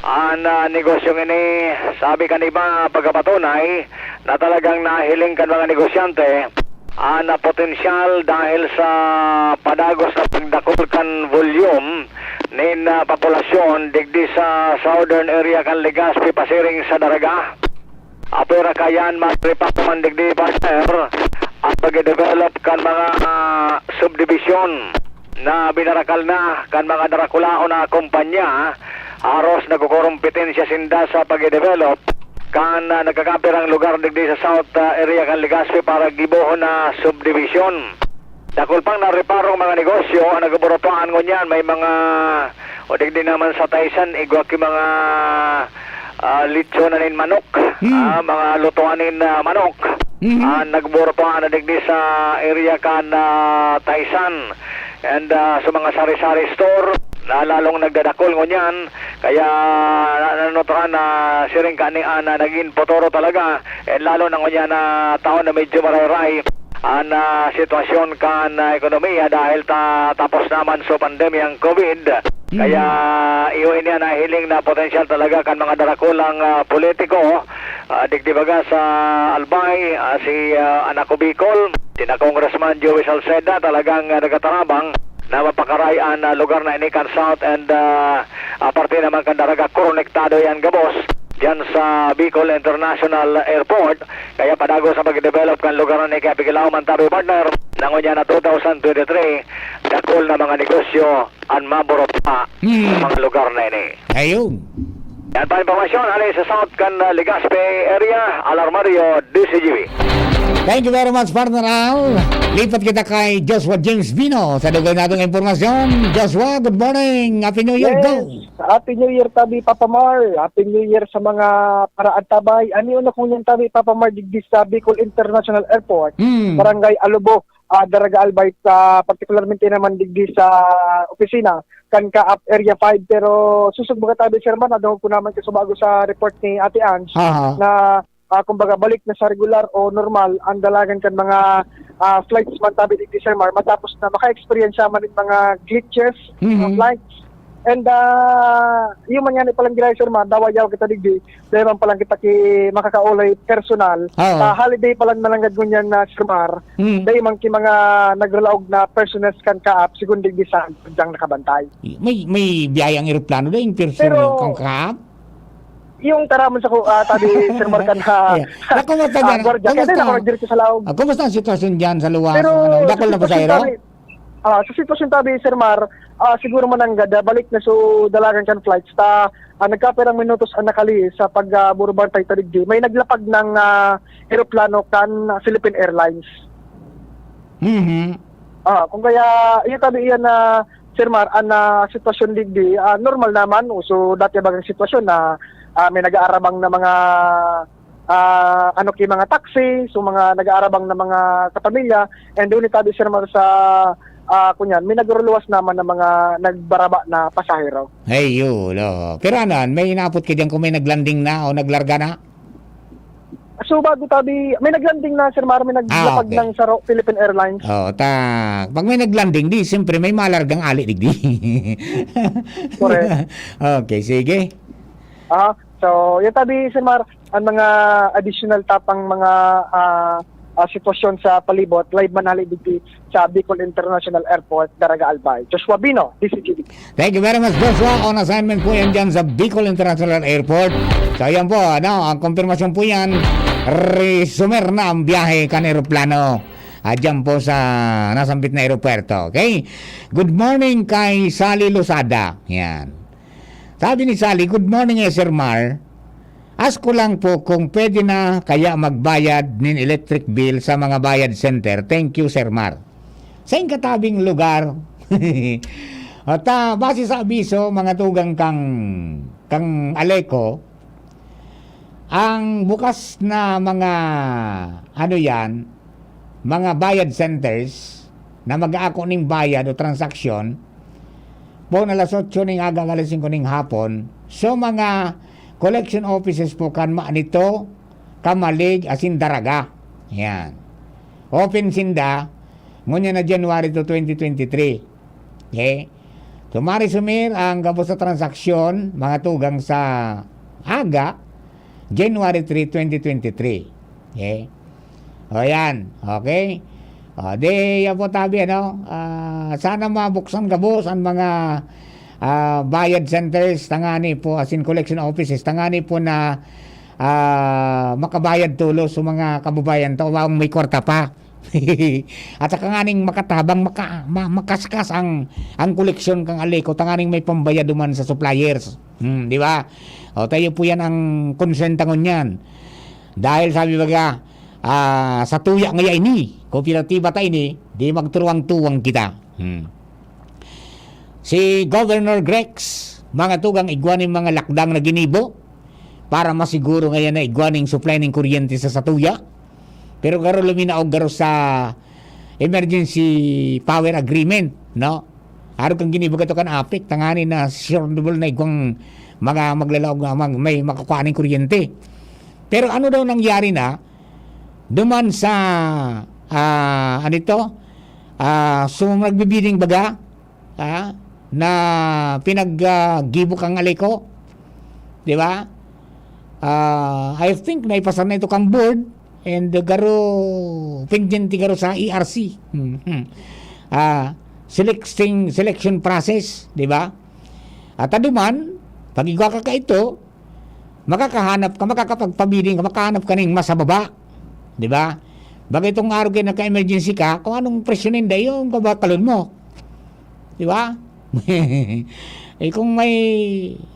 An, ah, negosyong ini, sabi kan iba, pagkapatunay na talagang nahiling kan mga negosyante an, ah, potensyal dahil sa padagos na pagdakul kan volume nin, ah, populasyon digdi sa southern area kan Legazpi pasiring sa Daraga. Apwera kayan, matripa man digdi, partner, ang pag-develop kan mga, ah, subdivision na binarakal na kan mga darakulaon na kumpanya, aros nagkukurumpetensya sinda sa pag-develop kan, ah, nagkakapirang lugar digdi sa south, ah, area kan Legazpi para gibohon na subdivision. Dakul pang nareparong mga negosyo ang nagburutuan ngunyan. May mga, o digdi naman sa Taysan, igwa ki mga, ah, lechon na nin manok, Hmm. ah, mga lutuan nin, ah, manok. Mhm. Ah, nagburutuan na digdi sa area kan, ah, Taysan. And, ah, sa mga sari-sari store, na lalong nagdadakul ngunyan. Kaya, na, na, na, na, siring kani, ah, na naging potoro talaga. And lalo na ngunyan na taon na medyo marayray an, ah, sitwasyon kan, ah, ekonomiya dahil ta-, tapos naman so pandemyang COVID. Mm. Kaya iyo ini an nahiling na potensyal talaga kan mga darakulang, ah, politiko, ah, digdi baga sa Albay, ah, si, ah, Anak ko Bicol, sina Congressman Joey Salceda talagang, ah, nagtatarabang na mapakaray an, ah, lugar na ini kan South and, ah, ah, parte naman kan Daraga, konektado yan gabos diyan sa Bicol International Airport. Kaya padagos ang pag-develop kan lugar na ini, kaya pigilaw man tabi, partner. Nangon niya na two thousand twenty-three, dakul na mga negosyo an maburot pa Hmm. sa mga lugar na ini. Ayun. Yan pa impormasyon, hali sa South kan, ah, Legazpi area, Alarmario, D C G B. Thank you very much, partner Al. Lipat kita kay Joshua James Vino sa dugay natong impormasyon. Joshua, good morning. Happy New Year. Yes. Go. Happy New Year, tabi, Papa Mar. Happy New Year sa mga paraantabay. Ano yung nakong yung tabi, Papa Mar, digdi sa Bicol International Airport, Hmm. Barangay Alubo, ah, Daraga Albay, sa, particularmente naman digdi sa opisina kan CAAP Area five. Pero susog mga tabi, Sir Man, nadungog ko naman kasubago sa report ni Ate Ange Aha. na, ah, kumbaga, balik na sa regular o normal ang dalagan kan mga, ah, flights man tabi digdi, Sir Mar, matapos na maka-experience man ng mga glitches, Mhm. mga flights. And, ah, yung mangyari palang ginawa, Sir Mar, dawa yaw kita digdi, dahil man palang kita ki makakaulay personal. Oo. Sa holiday palang mananggad ngunyan na, Sir Mar, Mm. dahil man ki mga nagralaog na personnel kan CAAP, sigun digdi sa dyang nakabantay. May, may biyayang eroplano na yung personal Pero, kang CAAP? Yung taraman sa ku-, ah, tabi, Sir Mark, kan, ah, Yeah. Naku, basta ah, dyan. Gwardiya. Kaya Kumusta? din ako nagdiretso sa laog. Ah, kumusta ang sitwasyon dyan sa luwas? Pero Ano, dakol sa na ba sa sitwasyon iro? tabi, ah, sa sitwasyon tabi, Sir Mar, ah, siguro mananggad, ah, balik na so dalagan kan flights. Ta, ah, nagkapirang minutos ang nakali sa pag, ah, burubantay ta digdi. May naglapag ng, ah, eroplano kan, ah, Philippine Airlines. Mhm. Ah, kung kaya, iyo tabi iyan na, Sir Mar, an, ah, sitwasyon digdi, ah, normal naman. So, dati bagang sitwasyon na, ah, may nag-aarabang na mga, ah, ano ki, mga taxi, so mga nag-aarabang na mga kapamilya, and doon tabi, Sir Mar, sa, ah, kunyan, may nagruluwas naman ng mga nagbaraba na pasahero. Hey, yun, oh. Pero ano, may inapot ka dyan kung may naglanding na o naglarga na? So, bago tabi, may naglanding na, Sir Mar, may Ah, naglapag okay. ng saro, Philippine Airlines. Oh, ta, pag may naglanding, di, siyempre, may malargang ali, digdi. Correct. Okay, sige. Ah, so, yun tabi, Sir Mar, ang mga additional tapang mga, ah, ah, sitwasyon sa palibot, live man hali digdi sa Bicol International Airport, Daraga Albay. Joshua Bino, D C G B. Thank you very much, Joshua. On assignment po yan dyan sa Bicol International Airport. So, ayan po, ano, ang konfirmasyon po yan, resumer na ang biyahe kan eroplano. Ah, dyan po sa nasambit na aeropuerto, okay? Good morning kay Sally Losada. Yan. Sabi ni Sally, "Good morning, eh, Sir Mar. Ask ko lang po kung pwede na kaya magbayad nin electric bill sa mga bayad center. Thank you, Sir Mar." Sa katabing lugar. At, ah, base sa abiso, mga tugang kang, kang Aleco, ang bukas na mga, ano yan, mga bayad centers na mag-aako ning bayad o transaksyon, pon alas otso ning aga, alas singko ning hapon. So, mga collection offices po kan Manito, Camalig, asin Daraga. Yan. Open sinda, ngunyan na January to twenty twenty-three. Okay? So, maresumir ang gabos sa transaksyon, mga tugang sa aga, January three, twenty twenty-three. Okay? O, yan. Okay? O, di, yan po tabi, ano? Ah, sana mabuksan gabos ang mga, ah, bayad centers, tangani po, asin collection offices, tangani po na, ah, makabayad tulos sa mga kababayan ta, o may kwarta pa. At saka nganing makatabang, maka-, ma-, makaskas ang, ang koleksyon kang Aleco, tanganing may pambayad duman sa suppliers. Hmm, di ba? O, tayo po yan ang concern ta ngunyan. Dahil sabi baga, ah, sa tuya ngaya ini, kooperatiba ta ini, di magturuwang-tuwang kita. Hmm. Si Governor Grex, mga tugang, igwa nin mga lakdang na ginibo para masiguro ngayon na igwa ning supply ning kuryente sa satuya. Pero garo luminaog garo sa emergency power agreement, no? Arog kang ginibo kato kan APEC, tangani na sure double na igwang mga maglalaog na mag-, may makukuha ning kuryente. Pero ano daw nangyari na duman sa, ah, ano ito? Ah, so, nagbibidding baga, ah, na pinag, ah, gibo kang Aleco, di ba? Ah, I think naipasar na ito kang board and garo pendiente garo sa E R C. Hmm, hmm. Ah, selecting, selection process, di ba? At aduman, pag igwa ka kaito, makakahanap ka, makakapagpabidding ka, makahanap ka ning mas mababa, di ba? Baga itong araw kayo nagka-emergency ka, kung anong presyo ninda, yung babakalon mo. Di ba? Eh, kung may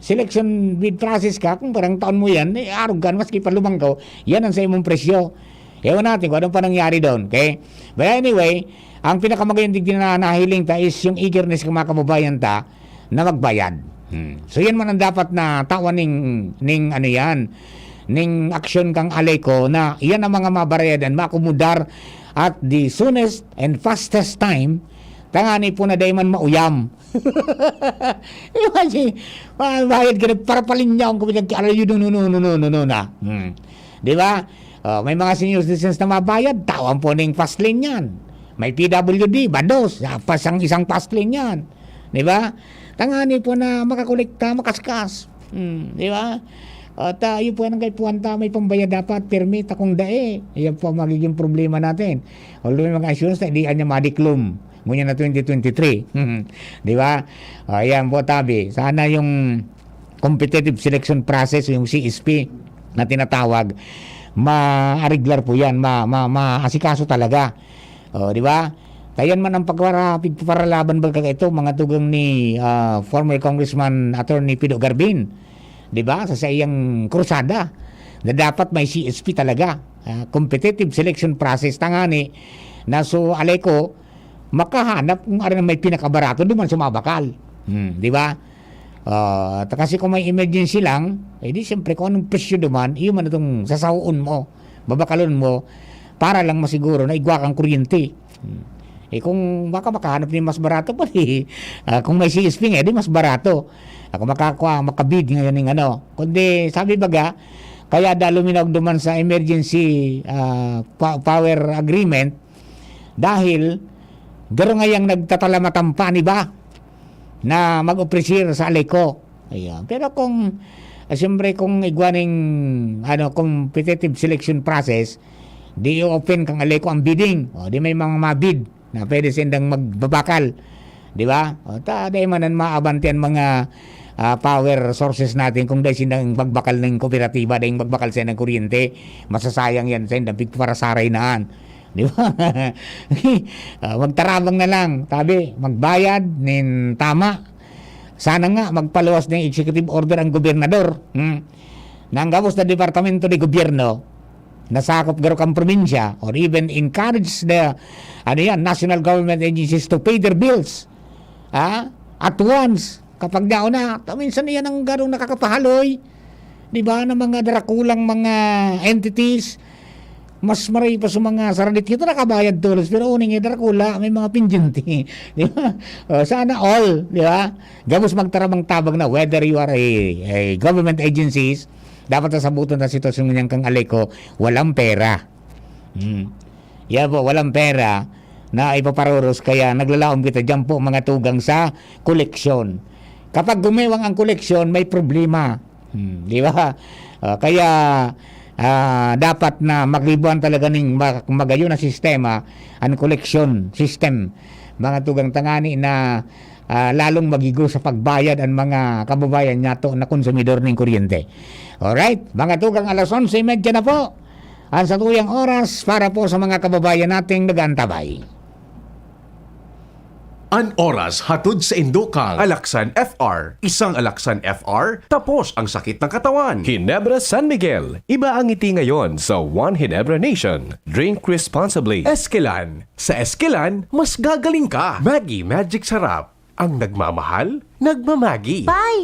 selection bid process ka, kung parang taon mo yan, eh, arog ka, maski pa lumangkaw, yan ang sa imong presyo. Ewan natin kung anong pa nangyari doon, okay? But anyway, ang pinakamagandang digdi na nahiling ta is yung eagerness ng mga kababayan ta na magbayad. Hmm. So, yan man ang dapat na tawan ning, ning ano yan, ning aksyon kang Aleco na yan ang mga mabarayadan, maakomodar at the soonest and fastest time, tangani po na dai man mauyam. Imagine, bayad ka na para palinyaon ko bilang kialayo, no, no, no, no, no, no, na. Hmm. Di ba? Oh, may mga senior citizens na mabayad, tawan po ning fast lane yan. May P W D, bados, ah, pas ang isang fast lane yan. Di ba? Tangani po na makakolekta, makaskas. Hmm, di ba? At uh, yun po yan ang kaipuhan ta, may pambayad dapat, permit, akong dae. Yan po ang magiging problema natin. Although may mga assurance na hindi niya madiklom. Ngunyan na twenty twenty-three. Di ba? O, ayan po, tabi. Sana yung competitive selection process, yung C S P na tinatawag, maariglar po yan, ma, ma, maasikaso talaga. O, di ba? Tayan man ang pagpara, pagparalaban baga ito, mga tugang ni ah, former Congressman Attorney Pido Garbin. Di ba? Sa saiyang krusada na dapat may C S P talaga. Ah, competitive selection process tangani na so Aleco makahanap kung ano may pinakabarato duman sa mga bakal. Hmm, di ba? Ah, ta kasi kung may emergency lang, eh di siyempre kung anong presyo duman, iyo man itong sasahoon mo, babakalon mo, para lang masiguro na igwa kang kuryente. Hmm. Eh kung baka makahanap ni mas barato pa, di, ah, kung may C S P nga, di mas barato. Ako makakuha, makabid ngayon ng ano. Kundi, sabi baga, kaya da luminaw duman sa emergency ah, pa- power agreement dahil garo ngayang nagtatalamatan pa, di ba? Na mag-opresir sa Aleco. Ayan. Pero kung, ah, siyempre kung igwa ning, ano, competitive selection process, di i-open kang Aleco ang bidding. O, di may mga mabid na pwede sindang magbabakal. Di ba? O, ta, dahil man ang maabanti ang mga ah, power sources natin kung dahil sindang magbakal ng kooperatiba, dahil magbakal siya ng kuryente, masasayang yan sa indang pigparasaray naan. Di ba? Ah, magtarabang na lang. Tabi, magbayad nin tama. Sana nga, magpaluwas ng executive order ang gobernador. Hmm? Na ang gabos na departamento de gobyerno, nasakop garo kan probinsya, or even encourage the, ano yan, national government agencies to pay their bills. Ah? At once, kapag daon na, ta minsan iyan ang garong nakakapahaloy. Di ba? Ng mga drakulang mga entities, mas maray pa sa mga saradit kita nakabayad tolos, pero uning eh, drakula, may mga pinjinti. Di ba? O, sana all, di ba? Gabos magtarabang-tabang na whether you are a, a government agencies, dapat nasabutan na sitwasyon niyang kang Aleco, walang pera. Hmm. Yan po, walang pera na ipaparoros, kaya naglalaom kita dyan po, mga tugang, sa koleksyon. Kapag gumewang ang koleksyon, may problema. Hmm, di ba? Ah, kaya ah, dapat na magibuan talaga ning ma- magayon na sistema, ang koleksyon system, mga tugang, tangani na ah, lalong magigo sa pagbayad ang mga kababayan nato na konsumidor ning kuryente. Alright, mga tugang, alas onse y media na po ang satuyang oras para po sa mga kababayan nating nag-aantabay. An oras hatod sa indokang Alaksan F R. Isang Alaksan F R, tapos ang sakit ng katawan. Ginebra San Miguel, iba ang ngiti ngayon sa One Ginebra Nation. Drink responsibly. Eskelan. Sa Eskelan, mas gagaling ka. Maggi Magic Sarap. Ang nagmamahal, nagmamagi. Pay!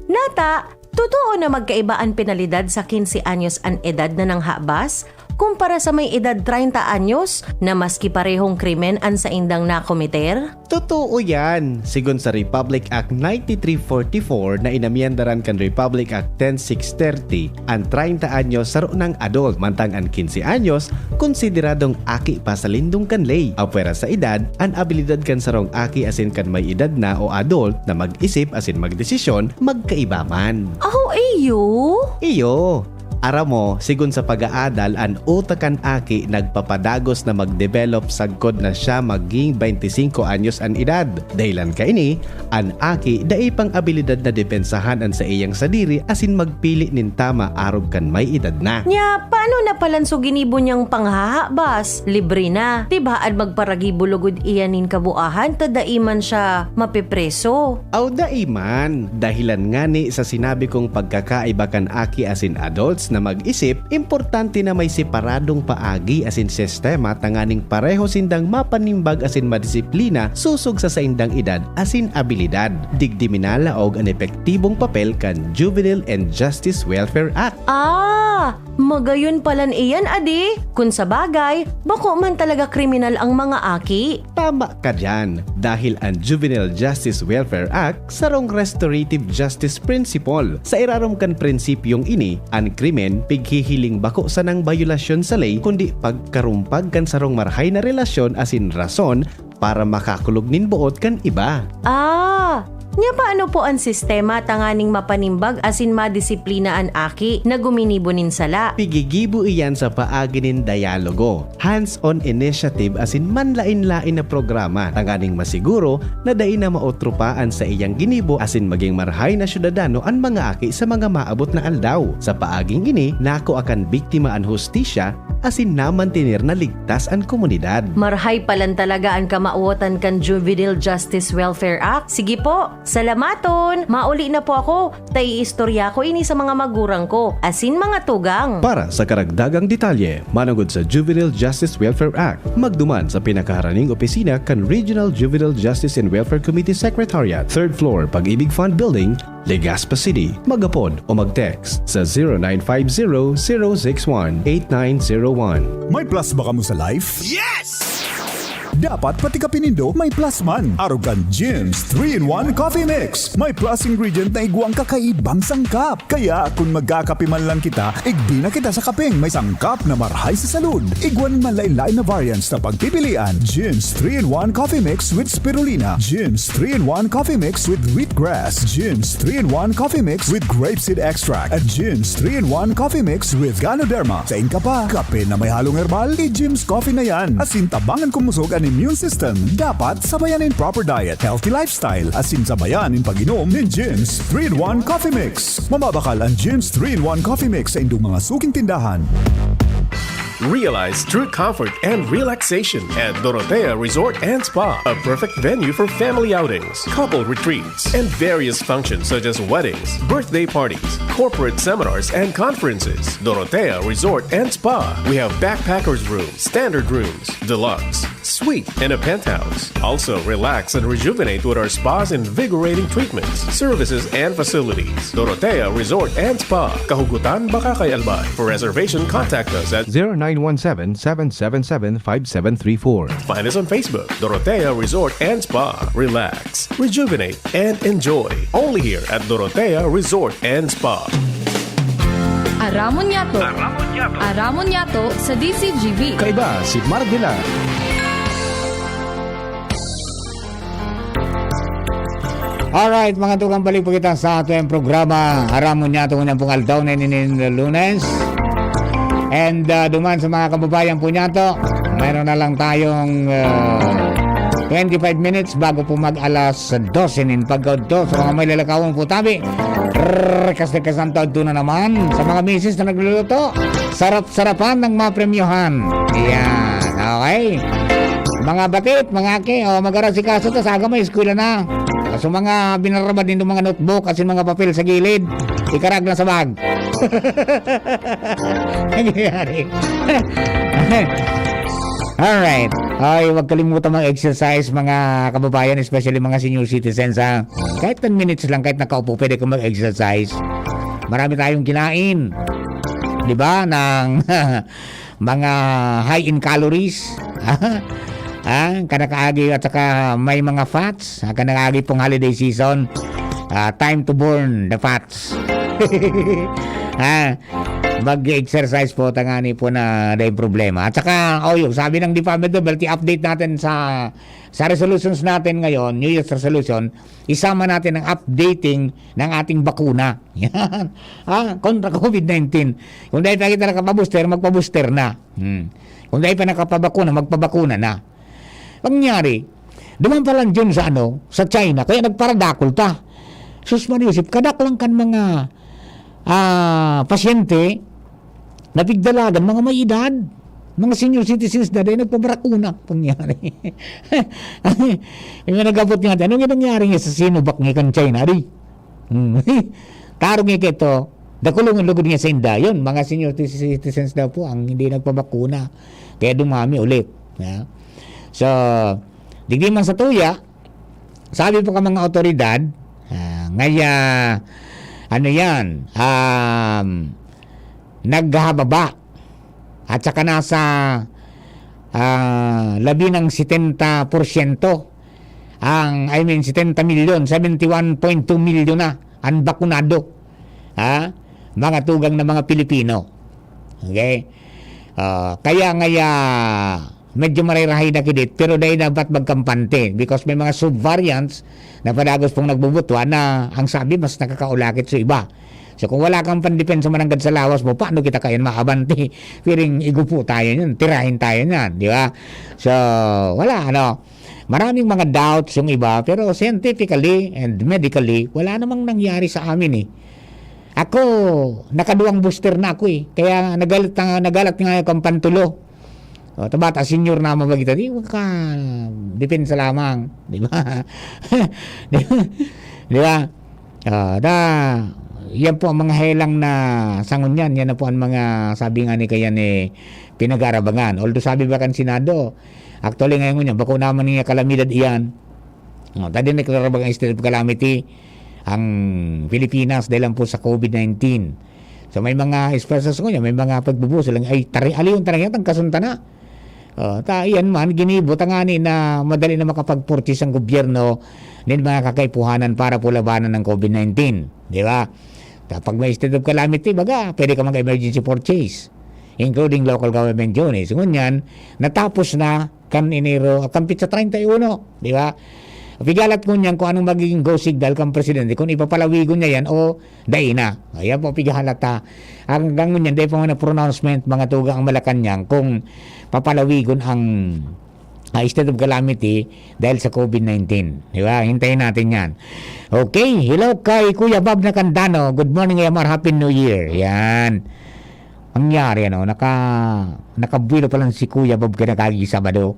Nata, totoo na magkaiba an penalidad sa quince anyos an edad na nanghabas kumpara sa may edad treinta anyos na maski parehong krimen an saindang nakometer? Totoo yan. Sigon sa Republic Act ninety-three forty-four na inamyendaran kan Republic Act ten six thirty, an treinta anyos saro nang adult, mantang an quince anyos konsideradong aki pa sa lindong kan ley. Apwera sa edad, an abilidad kan sarong aki asin kan may edad na o adult na mag-isip asin magdesisyon magkaiba man. Aho, iyo? Iyo. Aram mo, sigon sa pag-aadal, an utak kan aki nagpapadagos na mag-develop sagkod na siya maging twenty-cinco anyos an edad. Dahilan kaini, an aki dai pang abilidad na depensahan an saiyang sadiri asin magpili nin tama arog kan may edad na. Nya, paano na palan so ginibo niyang panghahabas? Libre na. Tibaad magparagibo logod iyan nin kabuahan ta dai man siya mapepreso. Aw, dai man. Dahilan ngani sa sinabi kong pagkakaiba kan aki asin adults na mag-isip, importante na may separadong paagi asin sistema tanganing pareho sindang mapanimbag asin madisiplina sosog sa saindang edad asin abilidad. Digdi minalaog an epektibong papel kan Juvenile and Justice Welfare Act. Ah! Magayon palan iyan, adi? Kun sa bagay, bako man talaga kriminal ang mga aki. Tama ka diyan, dahil ang Juvenile Justice Welfare Act sarong restorative justice principle. Sa irarom kan prinsipyong ini, an krimen pighihiling bako sanang bayolasyon sa ley, kundi pagkarumpag kan sarong marahay na relasyon asin rason para makakulog nin boot kan iba. Ah! Nya paano po an sistema tanganing mapanimbag asin madisiplina an aki na guminibo nin sala? Pigigibo iyan sa paagi nin dialogo, hands-on initiative asin manlaen-laen na programa tanganing masiguro na dai na maotro pa an saiyang ginibo asin maging marahay na syudadano an mga aki sa mga maabot na aldaw. Sa paaging ini, nakua kan biktima an hustisya asin namantener na ligtas an komunidad. Marahay palan talaga an kamawotan kan Juvenile Justice Welfare Act. Sige po, salamaton! Mauli na po ako, ta iistorya ko ini sa mga magurang ko, asin mga tugang. Para sa karagdagang detalye, manongod sa Juvenile Justice Welfare Act, magduman sa pinakaharaning opisina kan Regional Juvenile Justice and Welfare Committee Secretariat, third floor, Pag-ibig Fund Building, Legazpi City. Mag-apod o mag-text sa zero nine five zero, zero six one, eight nine zero one. May plus ba kamo sa life? Yes! Dapat pati kape nindo may plus man. Arog kan Jim's three-in-one Coffee Mix. May plus ingredient na igwang kakaibang sangkap. Kaya kun magkakape man lang kita, igbi na kita sa kapeng may sangkap na marahay sa salud. Igwa nin manlaen-laen na variants na pagpipilian. Jim's three-in-one Coffee Mix with Spirulina. Jim's three-in-one Coffee Mix with Wheatgrass. Jim's three-in-one Coffee Mix with Grapeseed Extract. At Jim's three-in-one Coffee Mix with Ganoderma. Sain ka pa? Kape na may halong herbal? I-Jim's Coffee na yan. Asin tabangan kumusog an immune system. Dapat sabayan nin proper diet, healthy lifestyle, asin sabayan nin pag-inom nin Jim's three-in-one Coffee Mix. Mababakal an Jim's three-in-one Coffee Mix sa indong mga suking tindahan. Realize true comfort and relaxation at Dorotea Resort and Spa, a perfect venue for family outings, couple retreats, and various functions such as weddings, birthday parties, corporate seminars, and conferences. Dorotea Resort and Spa. We have backpackers room, standard rooms, deluxe, suite, and a penthouse. Also, relax and rejuvenate with our spa's invigorating treatments, services, and facilities. Dorotea Resort and Spa, Kahugutan, Bacacay, Albay. For reservation, contact us at zero nine one seven, seven seven seven, five seven three four. Find us on Facebook, Dorotea Resort and Spa. Relax, rejuvenate, and enjoy. Only here at Dorotea Resort and Spa. Aramon Yato. Aramon Yato. Aramon Yato sa D C G B. Kaiba si Marvela. Alright, mga tugang, balik po kita sa ating programa. Aramon Yato ngunyan pong aldaw na ini nin Lunes. And, ah, duman sa mga kababayan po niyato, mayroon na lang tayong, ah, twenty-five minutes bago po mag alas dose nin pagkaudto. Sa mga may lalakawan po tabi, rrrr, kas-, kasanto adto na naman. Sa mga misis na nagluluto, sarap-sarapan ng mga premyohan. Yan, okay. Mga batit, mga aki, o, mag-arasikaso ta, sa aga may eskwela na. Sa mga binarabad nindo mga notebook, asin mga papel sa gilid, ikarag na sa bag. Nangyayari. Alright. Ay, huwag kalimutan mag-exercise, mga kababayan, especially mga senior citizens, ha. Kahit ten minutes lang, kahit nakaupo, pwede kang mag-exercise. Marami tayong kinain. Di ba? Ng mga high in calories. Ah, kanakaagi at saka may mga fats. Ah, kanakaagi pong holiday season. Ah, time to burn the fats. Ah, Mag-exercise po, tangani po na, na yung problema. At saka, oh, yung sabi ng Department of Health, i-update natin sa, sa resolutions natin ngayon, New Year's resolution, isama natin ang updating ng ating bakuna. Yan. Ah, kontra COVID nineteen. Kung dahil pa kita nakapabooster, magpabooster na. Hmm. Kung dahil pa nakapabakuna, magpabakuna na. Pangyari, duman pa lang dyan sa ano, sa China, kaya nagparadakol ta. Sus Maria Joseph, kadaklan kan mga, ah, pasyente, napigdalagan, mga may edad, mga senior citizens na din, nagpabakuna. Pangyari. Yung nagabot nga, anong nangyari nga sa Sinovac nga kan China, di? Hmm. Tarong nga kito, dakulungan lugod nga sa indayon. Mga senior citizens daw po ang hindi nagpabakuna. Kaya dumami ulit. Ya. So, digdi man sa tuya, sabi po ka mga otoridad, ah, ngaya, ano yan, um, naghahababa. At saka nasa, ah, labi ng setenta porsyento ang, I mean, setenta milyon, seventy one point two milyon na ang bakunado. Ha? Mga tugang na mga Pilipino. Okay? Ah, kaya ngaya, medyo marirahay na kidit, pero dai dapat magkampante because may mga subvariants na padagos pong nagbubutwa na ang sabi mas nakakaulakit sa iba. So, kung wala kang pandepensa mananggad sa lawas mo, paano kita kayan maabante? Piring igupo tayo niyan, tirahin tayo niyan, di ba? So, wala, ano. Maraming mga doubts yung iba, pero scientifically and medically, wala namang nangyari sa amin eh. Ako, nakaduwang booster na ako eh. Kaya nagalat na, nagalat nga yung kampantulo. O, tabata, senior na mabagita. Di, ka, depensa lamang. Di ba? Di ba? Di ba? Ah, da, yan po ang mga helang na sangunyan. Yan na po ang mga, sabi nga ni kaya ni, pinag-aarabangan. Although sabi ba kan Senado, actually ngayon ngunyan, bako naman niya kalamidad iyan. Oh, tadi nagkakaroon ng state of calamity ang Pilipinas dahil lang po sa COVID nineteen. So, may mga experts sa kanya, may mga pagbubuso lang, ay, tari, aliyon talaga, tangkasunta na. Oh, ta, iyan man, ginibo, tangani na madali na makapag-purchase ang gobyerno ng mga kakaipuhanan para po labanan ng COVID nineteen. Di ba? Kapag may state of calamity, baga, pwede ka mag-emergency purchase, including local government units. Ngunyan, natapos na kan Enero, kan petsa treinta y uno, di ba? Pigalat ngunyan kung anong magiging go signal kan presidente, kung ipapalawigon niya yan o dai na. Ayan po, pigahalat ha. Hanggang ngunyan, dai pa man na pronouncement, mga tugang ang Malacanang, kung papalawigon ang, ah, state of calamity dahil sa COVID nineteen. Di ba? Hintayin natin yan. Okay, hello kay Kuya Bob Nakandano. Good morning, Kuya Mar. Happy New Year. Yan. Nangyari, ano, naka, nakabuelo pa lang si Kuya Bob kaya nakagi Sabado.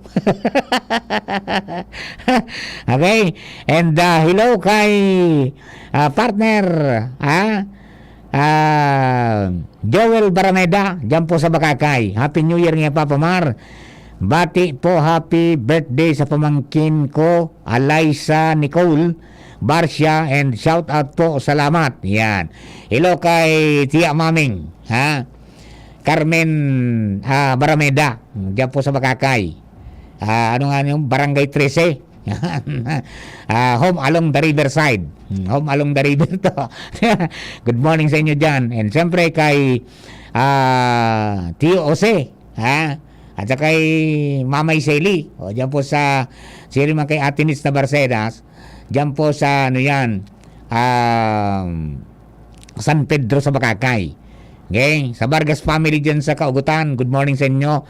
Okay? And, ah, hello kay, ah, partner, ah, ah, Joel Barameda, dyan po sa Bakakay. Happy New Year nga, Papa Mar. Bati po, happy birthday sa pamangkin ko, Alaysa Nicole Barcia, and shout out po, salamat. Yan. Hello kay Tia Maming, ha? Carmen, ah, Barameda, dyan po sa Bakakay. Ah, ano nga yung Barangay trese? Ah, home along the riverside. Hmm, home along the river to. Good morning sa inyo dyan. And siyempre kay, ah, Tio Jose, ha? At saka kay Mamay Sally. O, dyan po sa, sino man kay Ate Nitz na Barcedas, dyan po sa, ano yan, um, San Pedro sa Bakakay. Okay? Sa Vargas family dyan sa Kaugutan, good morning sa inyo.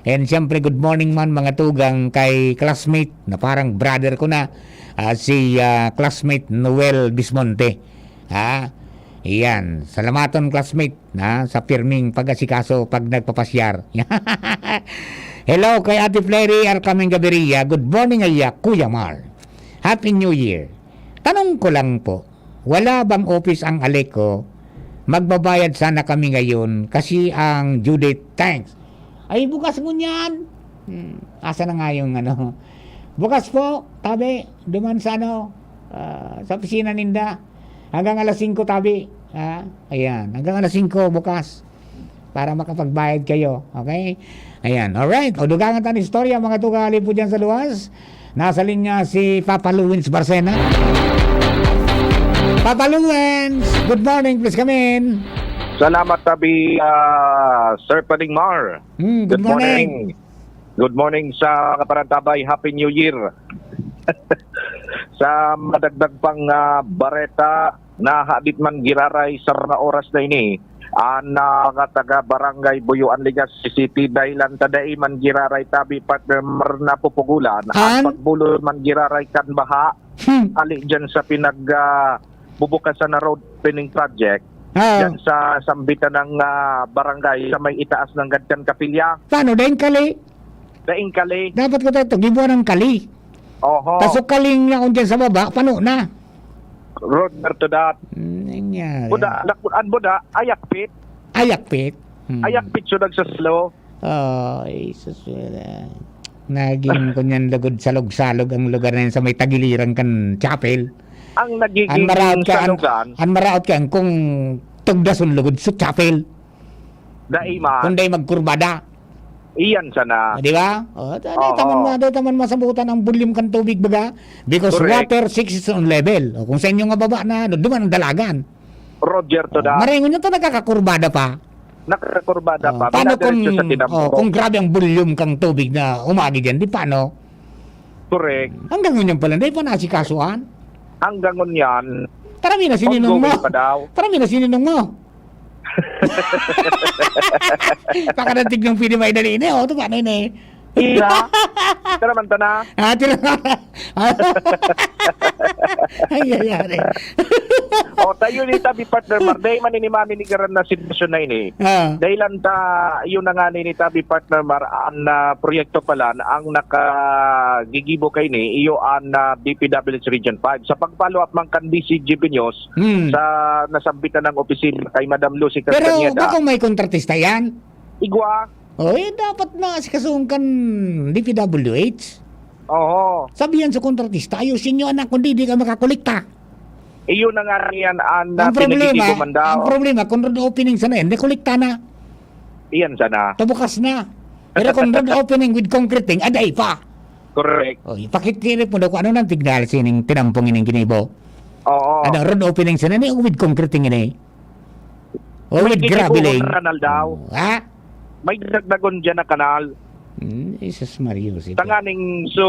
And siyempre, good morning man, mga tugang, kay classmate na parang brother ko na, ah, si, ah, classmate Noel Bismonte. Ha? Iyan. Salamaton, classmate, na sa pirming pag-asikaso pag nagpapasyar. Hello kay Ate Flery Arcaming Gaviria. Good morning, aya, Kuya Mar. Happy New Year. Tanong ko lang po, wala bang office ang Aleco? Magbabayad sana kami ngayon kasi ang due date. Thanks. Ay, bukas ngunyan. Hmm, asa na nga yung ano? Bukas po, tabi, duman sa ano, ah, sa opisina ninda. Hanggang alas singko, tabi. Ah, ayan, hanggang alas singko bukas. Para makapagbayad kayo. Okay? Ayan. Alright. O, dugangan ta ni istorya, mga tugali po dyan sa luwas. Nasa linya si Papa Luwins Barcena. Papa Luwins, good morning. Please come in. Salamat tabi, ah, Sir Pading Mar. Hmm, good Good morning. morning. Good morning sa kaparantabay. Happy New Year. Sa madagdag pang, ah, bareta, nahadit man giraray sa mga oras na ini, an, ah, mga taga Barangay Buyoan Legazpi City, dahil ang tadai man giraray tabi, partner Mar, napupugulan, ang An? pagbulos man giraray kan baha, Hmm. ali dyan sa pinag, ah, bubukasan na road opening project, Oo. dyan sa sambitan ng, ah, barangay, sa may itaas ng Gadkan Kapilya. Paano? Daing kali? Daing kali. Dapat ko tayo, gibuan ng kali. Oho. Taso kaling na kung dyan sa baba, pano na. Road to that. Hmm, nangyari. Buda, lak-, an buda, ayakpit. Ayakpit? Hmm. Ayakpit, so nagsasalo. Ay, sus, wala. Naging kunyan lugod salog-salog ang lugar na yun sa may tagiliran kan chapel. Ang nagiging An maraot ka, an, salugan. an maraot ka, kung tugdason lugod sa chapel. Dai man. Kung dai magkurbada. Iyan sana. Ah, di ba? O, ta-, dai Oo. taman ma-, dai taman masabutan ang volume kan tubig, baga. Because Correct. water seeks its own level. O, kung sa inyo nga baba na, ano, duman ang dalagan. Roger to O, that. maringon yun to, nakakakurbada pa. Nakakakurbada O, pa. paano Minaderecho kung, sa tinampo. o, kung grabe ang volume kang tubig na umagi dyan, di paano? Correct. Hanggang ngunyan pala, dai pa nasikasuhan. Hanggang ngunyan, Tarami na sininong mo. ongoing pa daw. Tarami na sininong mo. Baka natig ng pwede maidali ini, o, ito ba na ini? Iya. Ito naman, tana. Ah, tira. Ay, ay, ay. O, tayo ni tabi, partner Mar. Dahil man ini maninigaran na sitwasyon na ini. Ah. Dahil lang ta, yun na nga ni tabi, partner Mar, ang, ah, proyekto pala, ang nakagigibo kay ni, iyo ang, ah, D P W H Region five. Sa pag-follow up man kan D C G B News, Hmm. sa nasambitan ng opisina kay Madam Lucy Pero Castañeda. baka may kontratista yan? Igwa. O, eh, dapat na asikasuhan kan D P W H. Oho. Sabihan sa kontratista, "Ayusin nyo, anak, kundi di ka makakolekta." Iyon na nga riyan ang, Ang ah, problema, pinagigibo man daw. ang problema, kung road opening sana yan, nakolekta na. Iyan sana. Tabukas na. Pero kung road opening with concreting, aday pa. Correct. O, ipakikirip mo daw kung ano nang tigdal sining tinampong ining ginibo. Oo. Ano, road opening sana ni with concreting ini? O, May with gigibuhon graveling? na kanal daw. Ha? May dagdagon dyan na kanal. Hmm, Jesus Maria, Jose. Tanganing so,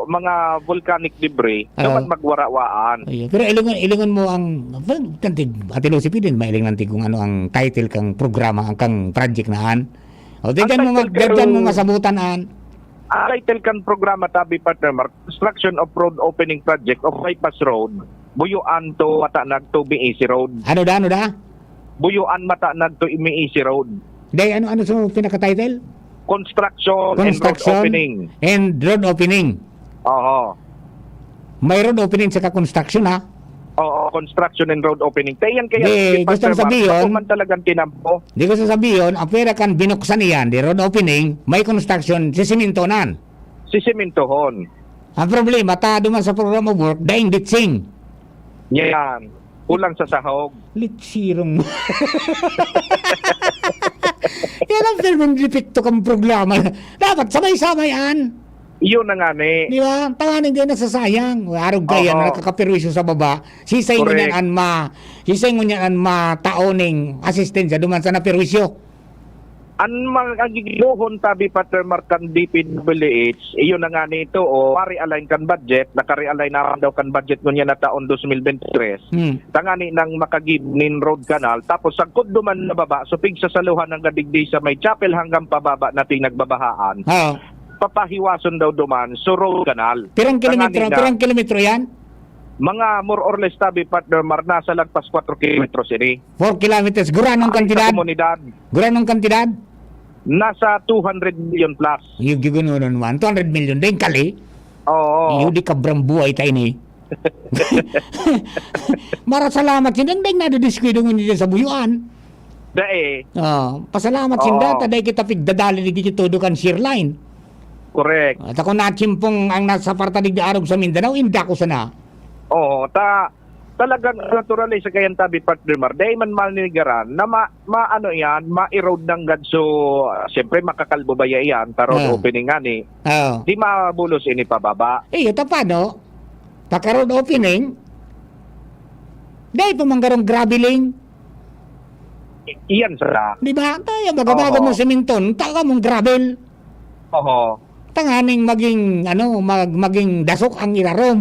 mga volcanic debris, Ah. naman magwarawaan. Ayun. Pero ilingon, ilingon mo ang, tantig, Ate Lucy, pwede mailing lang tig kung ano ang title kang programa, ang kang project na an. O, Ang dyan mo title mag-, dyan mo kang masabutan an. Ang title kan programa, tabi, partner Mark, Construction of Road Opening Project of Bypass Road, Buyoan to Matanag to B E C Road. Ano da, ano da? Buyoan Matanag to M E C Road. Day, ano, ano sa pinaka-title? Construction and road Construction opening. and road opening. Oho. May road opening saka construction, ha? Oo, construction and road opening. Kaya yan, kaya Di, si gusto Pastor Mark, sabihin, bako man talagang tinampo. Di gusto sabihin, ang pwera kan binuksan iyan, di road opening, may construction, sisimintonan. Sisimintohon. Ang problema, ta duman sa program of work, daing ditching. Yan. Kulang sa sahog. Litsirong. Yan ang firming defekto kang programa. Dapat sabay-sabay an. Iyon na nga ni. Di ba? Tanganing di nasasayang. Arog kaya Oho. nakakaperwisyo sa baba. Sisay Correct. ngunyan an ma-, sisay ngunyan an matao ning asistensya duman sa naperwisyo. An mga gigibohon, tabi, Pater Mark, kan D P W H, iyon na nga nito, o, ma-realign kan budget, naka-realign naman daw kan budget ngunyan na taon dos mil bente tres. Hmm. Tangani nang makagib nin road canal, tapos sagkod duman na baba, so pigsasaluhan hanggang digdi sa may chapel hanggang pababa na pinagbabahaan. Oo. Papahiwason daw duman, so road canal. Pirang kilometro, Tangani na pirang kilometro yan? Mga more or less, tabi, Partner Mar, nasa lagpas kwatro kilometros ini. Four kilometers. Guranong Ay, sa kantidad? komunidad. Guranong kantidad? Nasa two hundred million plus. Yung gigunonon man, two hundred million. Dahil kali? Oo. Yung di kabrang buhay tayo ni. Marasalamat yun. Ang dahil nadidiskwidong yun dyan sa Buyuan. Dai. Ah, pasalamat Oo. sinda, ta dai kita pigdadali digdi todo kan shear line. Correct. At ako nachimpong ang nasa parta digdi arog sa Mindanao, inda ko sana. Oo, ta-, talagang natural eh, sa kayan tabi, Partner Mar. Dai man manigaran na ma-, maano yan, ma-erode ng gadso, ah, siyempre makakalbo ba yan, ta road Ah. opening nga ni. Oo. Di mabulos ini pababa. Eh, ito pa, no? Pagka road opening, dai pa man garong graveling. Iyan sa Di ba? Kaya baga-baga Oho. mo siminton, taga mong gravel. Oho. Tanganing maging, ano, mag-, maging dasok ang irarom.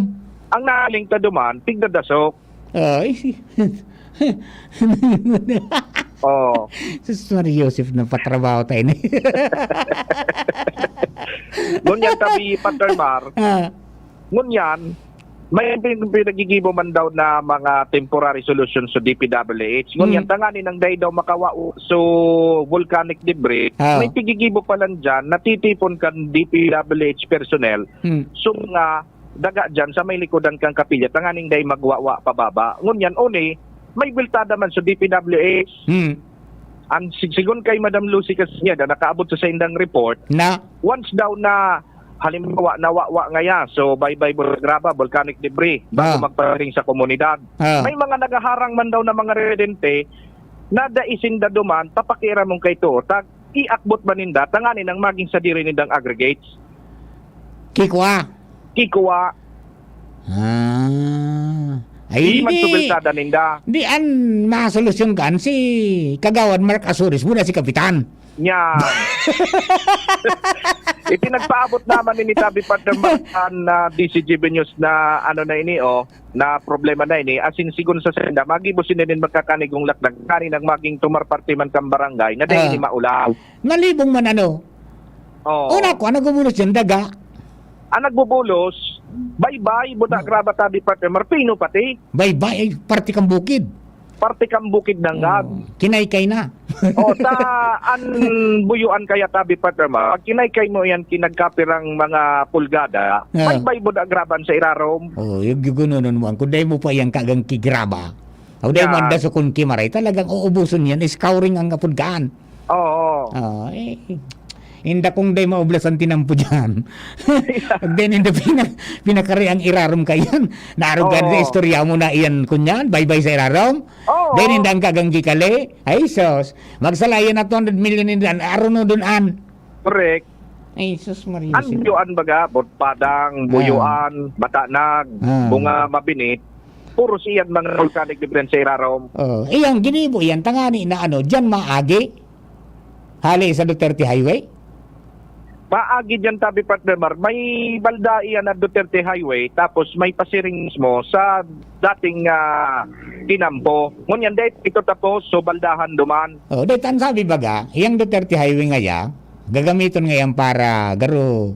Ang naling ta duman, tigda dasok. Ay. Oh. Sus, Maria Joseph, napatrabaho tayo ni. Ngunyan tabi, Partner Mar. Ah. Ngunyan, may pin-, pinagigibo man daw na mga temporary solution sa D P W H. Ngunyan, Hmm. tanganing nang dai daw makawa so volcanic debris, Ah. may pigigibo pa lang dyan, natitipon kan D P W H personnel. Hmm. So, nga daga dyan sa may likodan kan kapilya, tanganing dai magwawa pababa. Ngunyan, uni, may biltada man sa D P W H. Hmm. Ang sig-, sigon kay Madam Lucy Castañeda, nakaabot sa saindang report, Na? once daw na, halimbawa, nawawa ngaya, so, baybay, Budagraba, volcanic debris, bago Ah. magpahiring sa komunidad. Ah. May mga nagaharang man daw na mga residente na dai sinda duman, papakiramon kay tuo, tag-, iakbot ba ninda, tanganing maging sadiri nindang aggregates? Kikua. Kikua. Ah. Ay, Di man hindi. subiltada ninda. Di an masolusyon kan si Kagawad Mark Azores muna si Kapitan. Nya. Ipinagpaabot naman ni Tabi Partner Mark an, ah, D C G B News na ano na ini, oh, na problema na ini. As in, sigon sa senda, magibo sila nin magkakanigong lakdag. Kani nang maging tumar parte man kang barangay, na dahil Ah. ini maulaw. Nalibong man ano? Oo. Una ko, ang nagbubulos dyan, daga. Ang nagbubulos, baybay, buta, Hmm. graba, tabi, partner, marpino pati. Baybay, ay, parte kang bukid. Parte kang bukid nanggad. Oh, kinaykay na. Oh, ta, an buyuan kaya, tabi, partner, ma. Pag kinaykay mo yan, kinagkapirang mga pulgada, Ah. baybay, buta, graban sa irarom. Oh, yung gugununon mo, ang kung dahil mo pa yan kagang kigraba, o dahil mo Yan. ang dasukon kimaray, talagang uubuson yan, scouring ang kapulgaan. Oo. Ah, eh, inda kung day maublas ang tinampo diyan. Pag din inda pina-, pinakari ang irarom kayan. Naarog ka Oo. sa istorya mo na iyan, kunyan, baybay sa irarom. Oo. Then inda ang kaganggi kali. Ay, sus. Magsalayan na two hundred million inda. Aron no dun an. Correct. Ay, sus, Maria An Jose. Buyuan baga, Bot-, Padang, Ah. Buyuan, Batanag, Ah. Bunga, Mabinit. Puro siyan mga volcanic debris sa irarom. Oh, iyang ginibo yan, tangani na ano, diyan maagi. Hali sa Duterte Highway? Maagi diyan, tabi, partner Mar. May balda iyan na Duterte Highway, tapos may pasiring mismo sa dating, ah, tinampo. Ngunyan, dahil ito tapos, so baldahan duman. Oh, dahil ang sabi baga, iyang Duterte Highway ngaya, gagamiton ngayon para garo,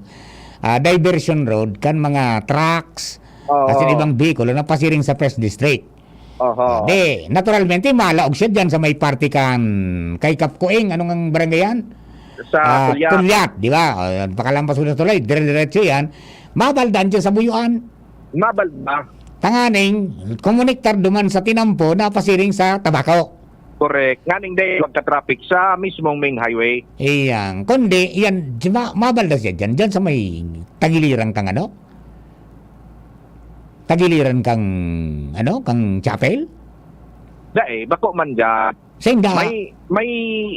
ah, diversion road kan mga trucks, Oo. asin ibang behikulo na pasiring sa First District. Oho. Ah, di, naturalmente, malaog siya dyan sa may parte kan, kay Kap Kuing, anong ang barangay yan? Sa Ah, Pulyat. Pulyat, di ba? Ah, pakalampas mo sa tulay, dire-diretso yan. Mabaldan dyan sa Buyuan. Mabalda. Tanganing, komonektar duman sa tinampo na pasiring sa Tabaco. Correct. Nganing dahil magka-traffic sa mismong main highway. Iyan. Kundi, iyan, di ba, mabalda siya dyan. Dyan sa may tagiliran kang ano? Tagiliran kang, ano, kang chapel? Dai, bako man dyan. Senda. May, may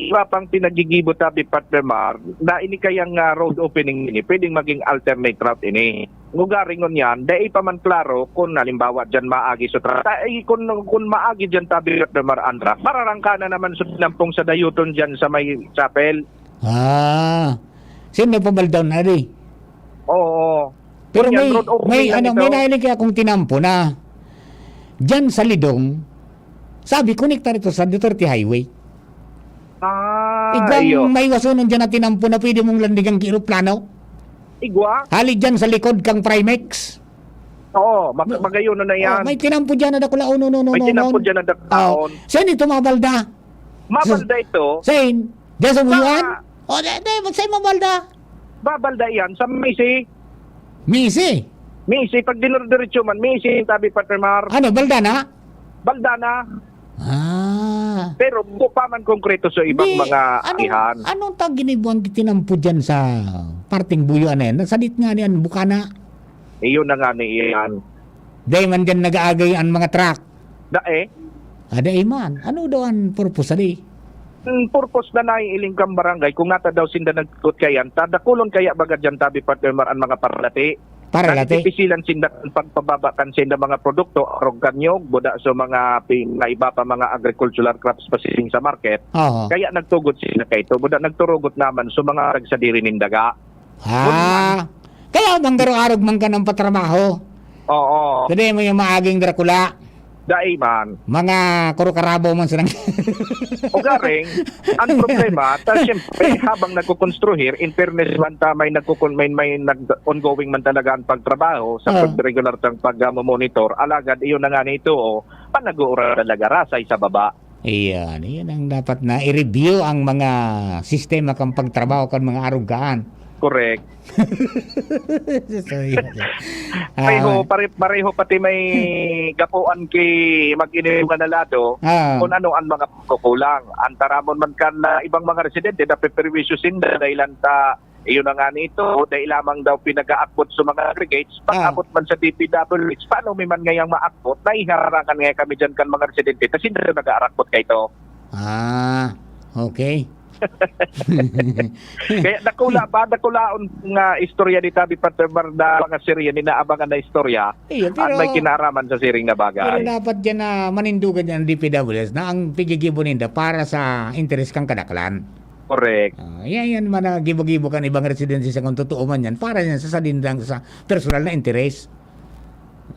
iba pang pinagigibo, tabi, partner Mar, na ini kayang, ah, road opening ini, pwedeng maging alternate route ini. Ngugaringon yan, dai pa man klaro kung halimbawa dyan maagi sa tra-, ta-, ay, kung, kung maagi dyan, tabi, partner Mar, Andra, mararangka na naman sa nampong sa dayuton dyan sa may chapel. Ah, sino pabaldaw na di? Oo. Pero Kunyan, may, road opening may, lang ano, ito. May nailing kaya akong tinampo na dyan sa Lidong, sabi, konektar ito sa Duterte Highway. Ah, Igwang iyo. May wasunon dyan na tinampo na pwede mong landigan ki eroplano. Igwa? Hali dyan sa likod kang Primex. Oo, mag-, Ma-, magayon na yan. Oh, may tinampo dyan na dakula, oh, no, no, no, May no, tinampo no. Dyan na dakula, Oh, oh. Saan ito mabalda? Mabalda ito. Saan? Diyan sa Buyuan? Sa Oh, di, di, saan mabalda? Babalda iyan sa Misi. Misi? Misi, pag dinurdiretso man, Misi, tabi, partner Mar. Ano, balda na? Balda na. Ah. Pero buko pa man konkreto sa ibang Di, mga anong, agihan. Anong tag ginibuang gitinampo dyan sa parteng Buyuan na yan? Nasadit nga niyan, bukana. Iyon na nga ni iyan. Dahil man dyan nag-aagay ang mga truck. Dae. Ah, dai man. Ano daw an purpose, ali? Ang purpose na naiiling kang barangay, kung nata daw sinda nagkot kayan, tadakulon kaya baga dyan, tabi, partner Mar, ang mga paralati? Para lati. Nakikipisilan sinda kan pagpababa kan sinda mga produkto, arog kan nyog, buda sa mga pi-, mga iba pa mga agricultural crops pasiring sa market. Oo. Kaya nagtugot sinda kaito, buda nagturugot naman sa mga nagsadiri nin daga. Ah. Kaya bang garo arog man ka ng patrabaho? Oo. Kaya mo yung maaging Dracula? Dai man. Mga kurukarabaw man silang Ugaring, ang problema, ta siyempre, habang nagkukonstruhir, in fairness man ta, may nagkukon-, may, may nag-, ongoing man talaga ang pagtrabaho sa Ah. pag-, regular tang pag-, ah, monitor. Alagad, iyon na nga nito, oh, panaguuran talaga, rasay sa baba. Iyan, iyan ang dapat na i-review ang mga sistema kang pagtrabaho kan mga arugaan. Correct. So, yun. Pareho, Ah. pare-, pareho pati may gapuan ki mag-ining manalado Ah. kung ano ang mga pagkukulang. Ang taramon man kan, ah, ibang mga residente, napeperwisyo sinda dahilan ta, iyon na nga nito, dahil lamang daw pinag-aakbot sa mga aggregates, Ah. pag-abot man sa D P W H, paano mi man ngayang maakbot? Naiharangan nga kami dyan kan mga residente, ta sinda daw nag-aarakbot kaito. Ah, okay. Kaya dakula pa, dakulaon nga istorya ni Tabi Patermar na mga serye, ni naabangan na istorya, Iyo, ang pero may kinaraman sa siring na bagay. Pero dapat dyan na manindugan dyan ang D P W H na ang pigigibo ninda para sa interes kang kadaklan. Correct. Ah, yan, yan man na gibo-gibo kan ibang residente sa kung totoo man yan, para yan sa sadin lang sa personal na interes.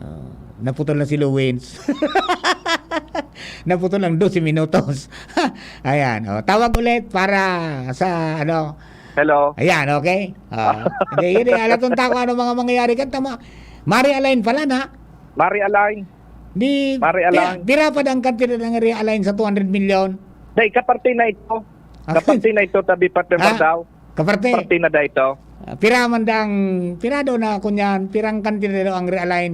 Ah, naputol na si Luwins. Naputol ang dose minutos. Ayan, oh, tawag ulit para sa, ano. Hello. Ayan, okay? Ah, hindi, yun eh, alatong tako ano mga mangyayari kan tama. Mari Alain pala na. Mari Alain. Di, Mari pi-, Alain. Pira pa dang kantidad ng realign sa two hundred milyon? Dai, kaparte na ito. Ah. Kaparte na ito, Tabi Patermar Ah, daw. Kaparte. Kaparte na daw ito. Ah, pira man dang, pira daw na, kunyan, pirang kantidad daw ang realign?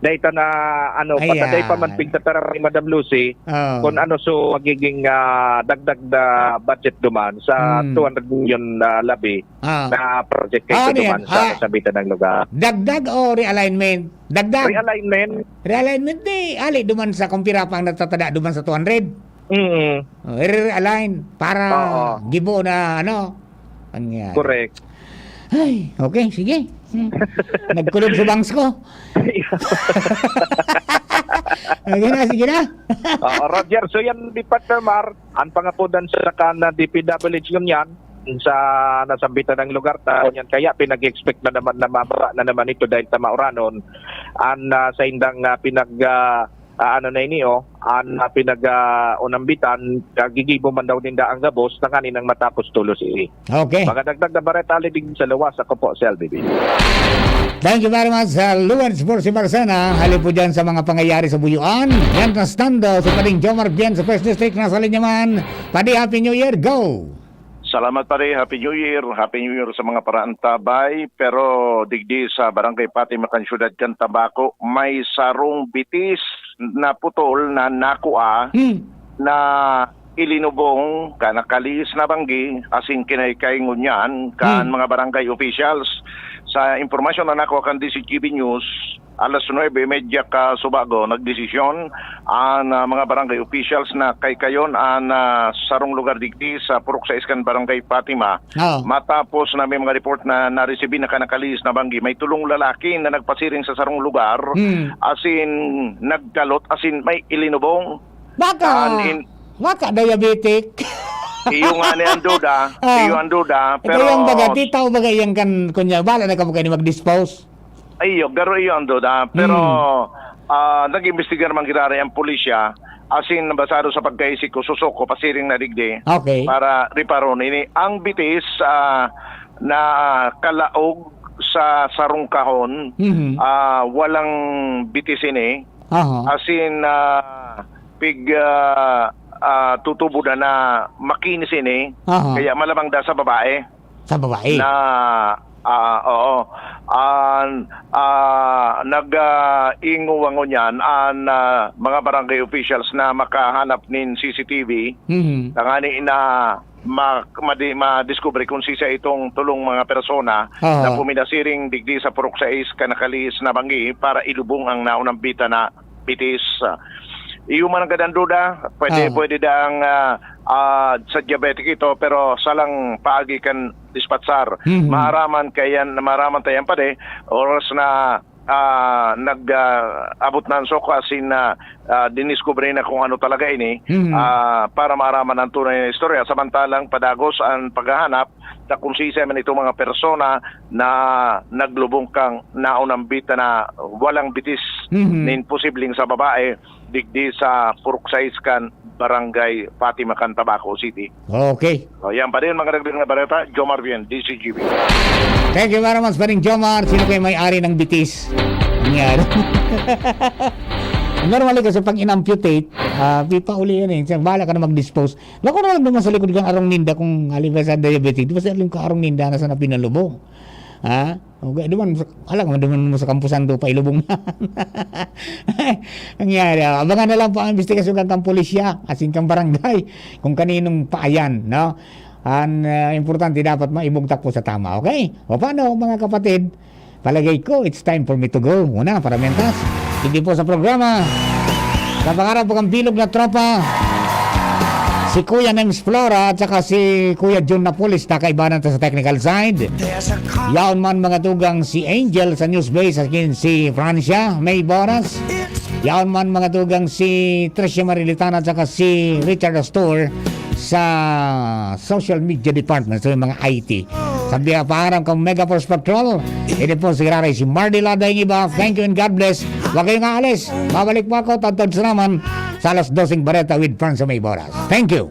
Dai ta na, ano, Ayan. pataday pa man pigtataram ni Madam Lucy, Oh. kung ano so magiging, ah, dagdag na budget duman sa Hmm. two hundred milyon na labi Ah. na project Ah, kaito ano yan? duman sa Ah. kasabitan ng lugar. Dagdag o realignment? Dagdag. Realignment. Realignment di, ali duman sa kung pira pa ang nagtatada duman sa two hundred. Mm. Oh, i-realign para Oo. gibo na, ano, ang, ah, Correct. Ay, okay, sige. Hmm. Nagkulog sa bangs ko. Sige na, sige na. Oo, Roger, so yan, di Partner Mar, ang pangapodan sa kan D P W H ngunyan, sa nasambitan ng lugar ta, ngunyan kaya pinag-expect na naman na mababa na naman ito dahil ta mauranon, an, ah, saindang, ah, pinag, ah, ah, ano na ini, oh, an, ah, pinag, ah, unambitan, ah, gigibo man daw ninda ang gabos, tanganing matapos tulos ini. Okay. Mga dagdag na bareta, ali digdi sa luwas, ako po si L B B. Thank you very much, uh, Lawrence Borsi Marcena. Hali po dyan sa mga pangyayari sa Buyuan. Yan na stando, si Pading Jomar Bien sa First District, nasa linya man. Padi, Happy New Year, go! Salamat, pare. Happy New Year. Happy New Year sa mga paraantabay. Pero digdi sa Barangay Fatima kan Siyudad kan Tabaco, may sarong bitis na putol na nakua Hmm. na ilinubong, ka nakalihis na banggi, asin kinaykay ngunyan kan Hmm. mga barangay officials. Sa impormasyon na nakuha kan D Z G B News, alas nuebe y media ka subago, nagdesisyon an, ah, mga barangay officials na kaykayon an, ah, sarong lugar digdi sa Purok sais kan Barangay Fatima. Oo. Matapos na may mga report na naresibi na kanakalihis na banggi, may tolong lalaki na nagpasiring sa sarong lugar, Hmm. asin nagkalot, asin may ilinubong. Baka, Kan in- baka diabetic. Iyo nga ni ang duda, Ah. iyo ang duda, Ito pero yung baga, titaw baga iyang kan, kunya, bala na ka baga ni mag-dispose. Iyo, garo iyo ang duda. Pero, Hmm. ah, nag-imbestigar man giraray ang pulisya, asin basado sa pagkaisip ko, susok ko, pasiring na digdi Okay. para riparon. Ini, ang bitis, ah, na kalaog sa sarong kahon, Mhm. ah, walang bitis ini. Aha. Asin, ah, pig, ah, ah, tutubo na na makinis ini. Aha. Kaya malamang da sa babae. Sa babae? Na, ah, oo. An, ah, nag, ah, ingo ngunyan an, ah, mga barangay officials na makahanap nin C C T V. Mhm. Tangani na ma-, madi-, madiskubre kung sisa itong tulong mga persona Oo. na puminasiring digdi sa Purok sais kanakalihis na banggi para ilubong ang naunambitan na bitis. iyo man ang gadang duda, pwede, Ah. pwede daang, ah, ah, sa diabetic ito, pero salang paagi kan dispatchar. Mhm. Maaraman kayan, maaraman tayan pa di, oras na, ah, nag, ah, abot na ang soko, asin na, ah, diniskubre na kung ano talaga ini, Mhm. ah, para maaraman ang tunay na istorya. Samantalang padagos ang paghahanap na kung sisay man itong mga persona na naglubong kang naunambita na walang bitis Mhm. nin posibleng sa babae digdi sa Purok sais kan Barangay Fatima kan Tabaco City. Okay. O, yan pa rin mga dagdag na balita. Jomar Bien, D C G B. Thank you very much, Paring Jomar. Sino kayo may-ari ng bitis? Yan. Normally kasi pag in-amputate, ah, pipauli yan eh. Siya, bahala ka na mag-dispose. Lako na lang naman sa likod kang arong ninda kung halimbawa sa diabetic. Di ba sa alam ka arong ninda na sa napinalubong? Ha? Okay, duman, alam mo, duman mo sa kampusan do, pailubong na. Nangyari, ah, abangan na lang po ang investigasyon kang, kang pulisya, asin kang barangay, kung kaninong paayan, no? Ang, ah, importante, dapat maibugtak po sa tama, okay? O paano, mga kapatid? Palagay ko, it's time for me to go. Muna, para mentas. Hindi po sa programa. Sa pangarap po kang bilog na tropa, si Kuya Nems Flora at saka si Kuya Jun Napolis, nakaibanan ta sa technical side. Yaon man mga tugang si Angel sa News Base, asin si Francia, may boras. Yaon man mga tugang si Tricia Marilitana at saka si Richard Astor sa social media department, sa mga I T. Sabi nga, paaram kang Mega Force Patrol. Ini po si Raray, si Mardy Laday, ang iba. Thank you and God bless. Huwag kayong aalis. Babalik po ako, tantod sa naman, sa alas doseng bareta with Franz May Boras. Thank you.